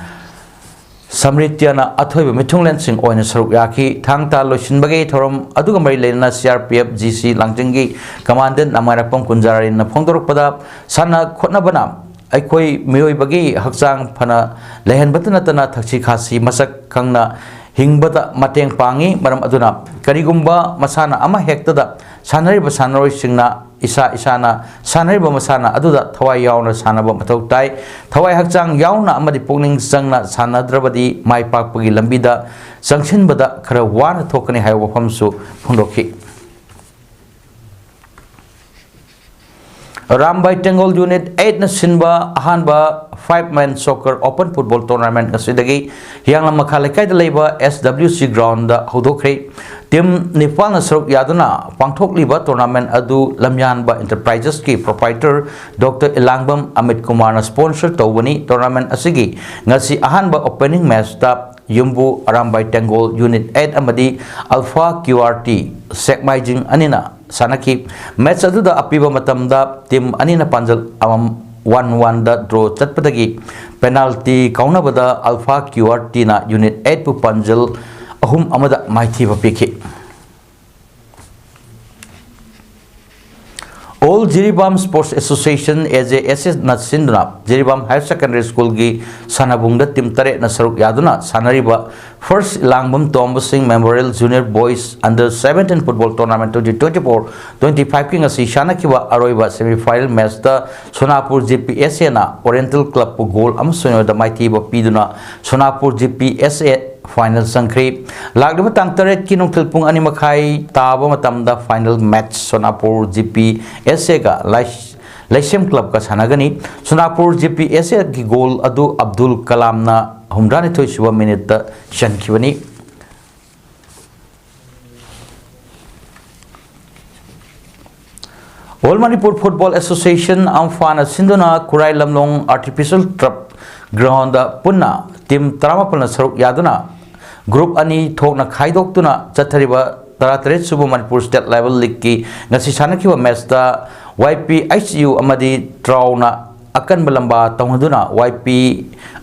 ꯁꯝꯔꯤꯇ꯭ꯌꯅ ꯑꯊꯣꯏꯕ ꯃꯤꯊꯨꯡꯂꯦꯟꯁꯤꯡ ꯑꯣꯏꯅ ꯁꯔꯨꯛ ꯌꯥꯈꯤ꯫ ꯊꯥꯡ ꯇꯥ ꯂꯣꯏꯁꯤꯟꯕꯒꯤ ꯊꯧꯔꯝ ꯑꯗꯨꯒ ꯃꯔꯤ ꯂꯩꯅꯅ C R P F G C ꯂꯥꯡꯖꯤꯡꯒꯤ commandant ꯑꯃꯔꯥꯛꯄꯝ ꯀꯨꯟꯖꯔꯥꯅꯤꯅ ꯐꯣꯡꯗꯣꯔꯛꯄꯗ, ꯁꯥꯟꯅ ꯈꯣꯠꯅꯕꯅ ꯑꯩꯈꯣꯏ ꯃꯤꯑꯣꯏꯕꯒꯤ ꯍꯛꯆꯥꯡ ꯐꯅ ꯂꯩꯍꯟꯕꯇ ꯅꯠꯇꯅ ꯊꯛꯁꯤ ꯈꯥꯁꯤ ꯃꯁꯛ ꯈꯪꯅ ꯍꯤꯡꯕꯗ ꯃꯇꯦꯡ ꯄꯥꯡꯏ꯫ ꯃꯔꯝ ꯑꯗꯨꯅ ꯀꯔꯤꯒꯨꯝꯕ ꯃꯁꯥꯟꯅ ꯑꯃ ꯍꯦꯛꯇꯗ ꯁꯥꯟꯅꯔꯤꯕ ꯁꯥꯟꯅꯔꯣꯏꯁꯤꯡꯅ ꯏꯁꯥ ꯏꯁꯥꯅ ꯁꯥꯟꯅꯔꯤꯕ ꯃꯁꯥꯟꯅ ꯑꯗꯨꯗ ꯊꯋꯥꯏ ꯌꯥꯎꯅ ꯁꯥꯟꯅꯕ ꯃꯊꯧ ꯇꯥꯏ꯫ ꯊꯋꯥꯏ ꯍꯛꯆꯥꯡ ꯌꯥꯎꯅ ꯑꯃꯗꯤ ꯄꯨꯛꯅꯤꯡ ꯆꯪꯅ ꯁꯥꯟꯅꯗ꯭ꯔꯕꯗꯤ ꯃꯥꯏ ꯄꯥꯛꯄꯒꯤ ꯂꯝꯕꯤꯗ ꯆꯪꯁꯤꯟꯕꯗ ꯈꯔ ꯋꯥꯅ ꯊꯣꯛꯀꯅꯤ ꯍꯥꯏꯕ ꯋꯥꯐꯝꯁꯨ ꯐꯣꯡꯗꯣꯛꯈꯤ꯫ ꯑꯔꯥꯝꯕꯥꯏ ꯇꯦꯡꯒꯣꯜ ꯌꯨꯅꯤꯠ ꯑꯩꯠꯅ ꯁꯤꯟꯕ ꯑꯍꯥꯟꯕ five man soccer open football tournament ꯉꯁꯤꯗꯒꯤ ꯍꯤꯌꯥꯡꯂꯝ ꯃꯈꯥ ꯂꯩꯀꯥꯏꯗ ꯂꯩꯕ S W C ground ꯍꯧꯗꯣꯛꯈ꯭ꯔꯦ꯫ ꯇꯤꯝ ꯅꯤꯄꯥꯜꯅ ꯁꯔꯨꯛ ꯌꯥꯗꯨꯅ ꯄꯥꯡꯊꯣꯛꯂꯤꯕ tournament ꯑꯗꯨ ꯂꯝꯌꯥꯟꯕ Enterprises ꯀꯤ proprietor Doctor ꯏꯂꯥꯡꯕꯝ ꯑꯃꯤꯠ ꯀꯨꯃꯥꯔꯅ sponsor ꯇꯧꯕꯅꯤ꯫ Tournament ꯑꯁꯤꯒꯤ ꯉꯁꯤ ꯑꯍꯥꯟꯕ opening match ꯇ ꯌꯨꯝꯕꯨ ꯑꯔꯥꯝꯕꯥꯏ ꯇꯦꯡꯒꯣꯜ ꯌꯨꯅꯤꯠ ꯑꯩꯠ ꯑꯃꯗꯤ Alpha Q R T ꯁꯦꯛꯃꯥꯏꯖꯤꯡ ꯑꯅꯤꯅ ꯁꯥꯟꯅꯈꯤ꯫ Match ꯑꯗꯨꯗ ꯑꯄꯤꯕ ꯃꯇꯝꯗ ꯇꯤꯝ ꯑꯅꯤꯅ ꯄꯥꯟꯖꯜ ꯑꯃꯃꯝ one one ꯗ draw ꯆꯠꯄꯗꯒꯤ penalty ꯀꯥꯎꯅꯕꯗ Alpha Q R T ꯅ ꯌꯨꯅꯤꯠ ꯑꯩꯠ ꯄꯨ ꯄꯥꯟꯖꯜ ꯑꯍꯨꯝ ꯑꯃꯗ ꯃꯥꯏꯊꯤꯕ ꯄꯤꯈꯤ꯫ All Jiribam Sports Association, A J S A ꯅ ꯁꯤꯟꯗꯨꯅ ꯖꯤꯔꯤꯕꯥꯝ Higher Secondary School ꯒꯤ ꯁꯥꯟꯅꯕꯨꯡꯗ ꯇꯤꯝ ꯇꯔꯦꯠꯅ ꯁꯔꯨꯛ ꯌꯥꯗꯨꯅ ꯁꯥꯟꯅꯔꯤꯕ First ꯂꯥꯡꯕꯝ ꯇꯣꯝꯕ ꯁꯤꯡ Memorial Junior Boys Under seventeen Football Tournament twenty twenty-four twenty-five ꯀꯤ ꯉꯁꯤ ꯁꯥꯟꯅꯈꯤꯕ ꯑꯔꯣꯏꯕ semi final match ꯇ ꯁꯣꯅꯥꯄꯨꯔ J P S A ꯅ Oriental Club ꯄꯨ goal ꯑꯃ ꯁꯣꯏꯅꯗ ꯃꯥꯏꯊꯤꯕ ꯄꯤꯗꯨꯅ ꯁꯣꯅꯥꯄꯨꯔ J P S A final ꯆꯪꯈ꯭ꯔꯦ꯫ ꯂꯥꯛꯂꯤꯕ ꯇꯥꯡ ꯇꯔꯦꯠꯀꯤ ꯅꯨꯡꯊꯤꯜ ꯄꯨꯡ ꯑꯅꯤ ꯃꯈꯥꯏ ꯇꯥꯕ ꯃꯇꯝꯗ final match ꯁꯣꯅꯥꯄꯨꯔ J P S A ꯒ ꯂꯥꯏ-, ꯂꯩꯁꯦꯝ club ꯀ ꯁꯥꯟꯅꯒꯅꯤ꯫ ꯁꯣꯅꯥꯄꯨꯔ J P S A ꯒꯤ goal ꯑꯗꯨ ꯑꯕꯗꯨꯜ ꯀꯂꯥꯝꯅ ꯍꯨꯝꯗ꯭ꯔꯥꯅꯤꯊꯣꯏ ꯁꯨꯕ minute ꯇ ꯆꯟꯈꯤꯕꯅꯤ꯫ All Manipur Football Association, AMFA ꯅ ꯁꯤꯟꯗꯨꯅ ꯈꯨꯔꯥꯏ ꯂꯝꯂꯣꯡ Artificial Turf Ground ꯗ ꯄꯨꯟꯅ ꯇꯤꯝ ꯇꯔꯥꯃꯥꯄꯜꯅ ꯁꯔꯨꯛ ꯌꯥꯗꯨꯅ group ꯑꯅꯤ ꯊꯣꯛꯅ ꯈꯥꯏꯗꯣꯛꯇꯨꯅ ꯆꯠꯊꯔꯤꯕ ꯇꯔꯥꯇꯔꯦꯠ ꯁꯨꯕ Manipur State Level League ꯀꯤ ꯉꯁꯤ ꯁꯥꯟꯅꯈꯤꯕ match ꯇ Y P H U ꯑꯃꯗꯤ ꯇ꯭ꯔꯥꯎꯅ ꯑꯀꯟꯕ ꯂꯝꯕꯥ ꯇꯧꯅꯗꯨꯅ Y P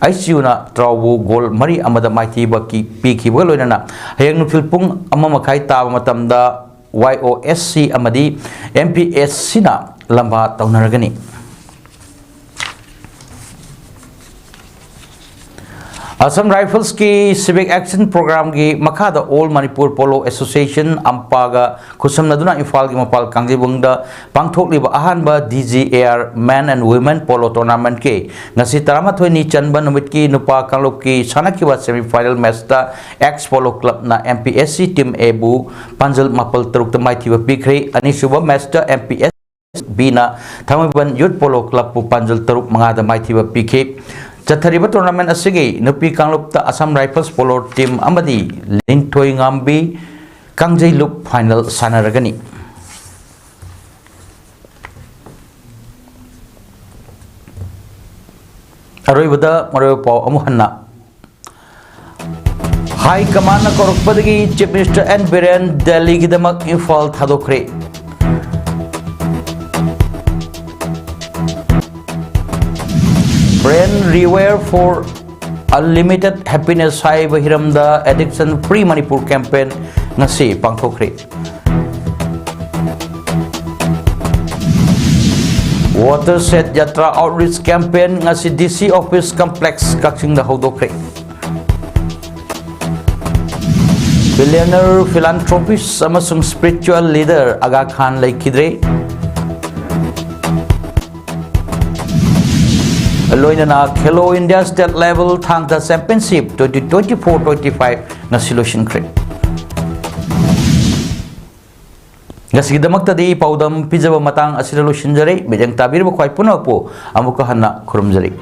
H U ꯅ ꯇ꯭ꯔꯥꯎꯕꯨ goal ꯃꯔꯤ ꯑꯃꯗ ꯃꯥꯏꯊꯤꯕ ꯀꯤ-, ꯄꯤꯈꯤꯕꯒ ꯂꯣꯏꯅꯅ ꯍꯌꯦꯡ ꯅꯨꯡꯊꯤꯜ ꯄꯨꯡ ꯑꯃ ꯃꯈꯥꯏ ꯇꯥꯕ ꯃꯇꯝꯗ Y O S C ꯑꯃꯗꯤ M P S C ꯅ ꯂꯝꯕꯥ ꯇꯧꯅꯔꯒꯅꯤ꯫ Assam Riflesꯀꯤ Civic Action Programꯒꯤ ꯃꯈꯥꯗ All Manipur Polo Association, ꯑꯝꯄꯥꯒ ꯈꯨꯠꯁꯝꯅꯗꯨꯅ ꯏꯝꯐꯥꯜꯒꯤ ꯃꯄꯥꯜ ꯀꯥꯡꯖꯩꯕꯨꯡꯗ ꯄꯥꯡꯊꯣꯛꯂꯤꯕ ꯑꯍꯥꯟꯕ D G A R Men and Women Polo Tournamentꯀꯤ ꯉꯁꯤ ꯇꯔꯥꯃꯥꯊꯣꯏꯅꯤ ꯆꯟꯕ ꯅꯨꯃꯤꯠꯀꯤ ꯅꯨꯄꯥ ꯀꯥꯡꯂꯨꯞꯀꯤ ꯁꯥꯟꯅꯈꯤꯕ semi final matchꯇ X Polo Clubꯅ M P S C Team Aꯕꯨ ꯄꯥꯟꯖꯜ ꯃꯥꯄꯜ ꯇꯔꯨꯛꯇ ꯃꯥꯏꯊꯤꯕ ꯄꯤꯈ꯭ꯔꯦ꯫ ꯑꯅꯤꯁꯨꯕ matchꯇ M P S Bꯅ ꯊꯥꯡꯃꯩꯕꯟ Youth Polo Clubꯄꯨ ꯄꯥꯟꯖꯜ ꯇꯔꯨꯛ ꯃꯉꯥꯗ ꯃꯥꯏꯊꯤꯕ ꯄꯤꯈꯤ꯫ ꯆꯠꯊꯔꯤꯕ tournament ꯑꯁꯤꯒꯤ ꯅꯨꯄꯤ ꯀꯥꯡꯂꯨꯞꯇ Assam Rifles Polo Team ꯑꯃꯗꯤ ꯂꯤꯟꯊꯣꯏꯉꯥꯝꯕꯤ ꯀꯥꯡꯖꯩꯂꯨꯞ final ꯁꯥꯟꯅꯔꯒꯅꯤ꯫ ꯑꯔꯣꯏꯕꯗ ꯃꯔꯨꯑꯣꯏꯕ ꯄꯥꯎ ꯑꯃꯨꯛ ꯍꯟꯅ꯫ High Commandꯅ ꯀꯧꯔꯛꯄꯗꯒꯤ Chief Minister N Biren ꯗꯦꯜꯂꯤꯒꯤꯗꯃꯛ Imphal ꯊꯥꯗꯣꯛꯈ꯭ꯔꯦ꯫ Brain Rewire for Unlimited Happiness ꯍꯥꯏꯕ ꯍꯤꯔꯝꯗ Addiction Free Manipur campaign ꯉꯁꯤ ꯄꯥꯡꯊꯣꯛꯈ꯭ꯔꯦ꯫ Watershed Yatra Outreach Campaign ꯉꯁꯤ D C Office Complex ꯀꯛꯆꯤꯡꯗ ꯍꯧꯗꯣꯛꯈ꯭ꯔꯦ꯫ Billionaire philanthropist ꯑꯃꯁꯨꯡ spiritual leader ꯑꯒꯥ ꯈꯥꯟ ꯂꯩꯈꯤꯗ꯭ꯔꯦ꯫ ꯂꯣꯏꯅꯅ Khelo India State Level ꯊꯥꯡ ꯇꯥ Championship twenty twenty-four twenty-five ꯉꯁꯤ ꯂꯣꯏꯁꯤꯟꯈ꯭ꯔꯦ꯫ ꯉꯁꯤꯒꯤꯗꯃꯛꯇꯗꯤ ꯄꯥꯎꯗꯝ ꯄꯤꯖꯕ ꯃꯇꯥꯡ ꯑꯁꯤꯗ ꯂꯣꯏꯁꯤꯟꯖꯔꯦ꯫ ꯃꯤꯠꯌꯦꯡ ꯇꯥꯕꯤꯔꯤꯕ ꯈ꯭ꯋꯥꯏ ꯄꯨꯝꯅꯃꯛꯄꯨ ꯑꯃꯨꯛꯀ ꯍꯟꯅ ꯈꯨꯔꯨꯝꯖꯔꯤ꯫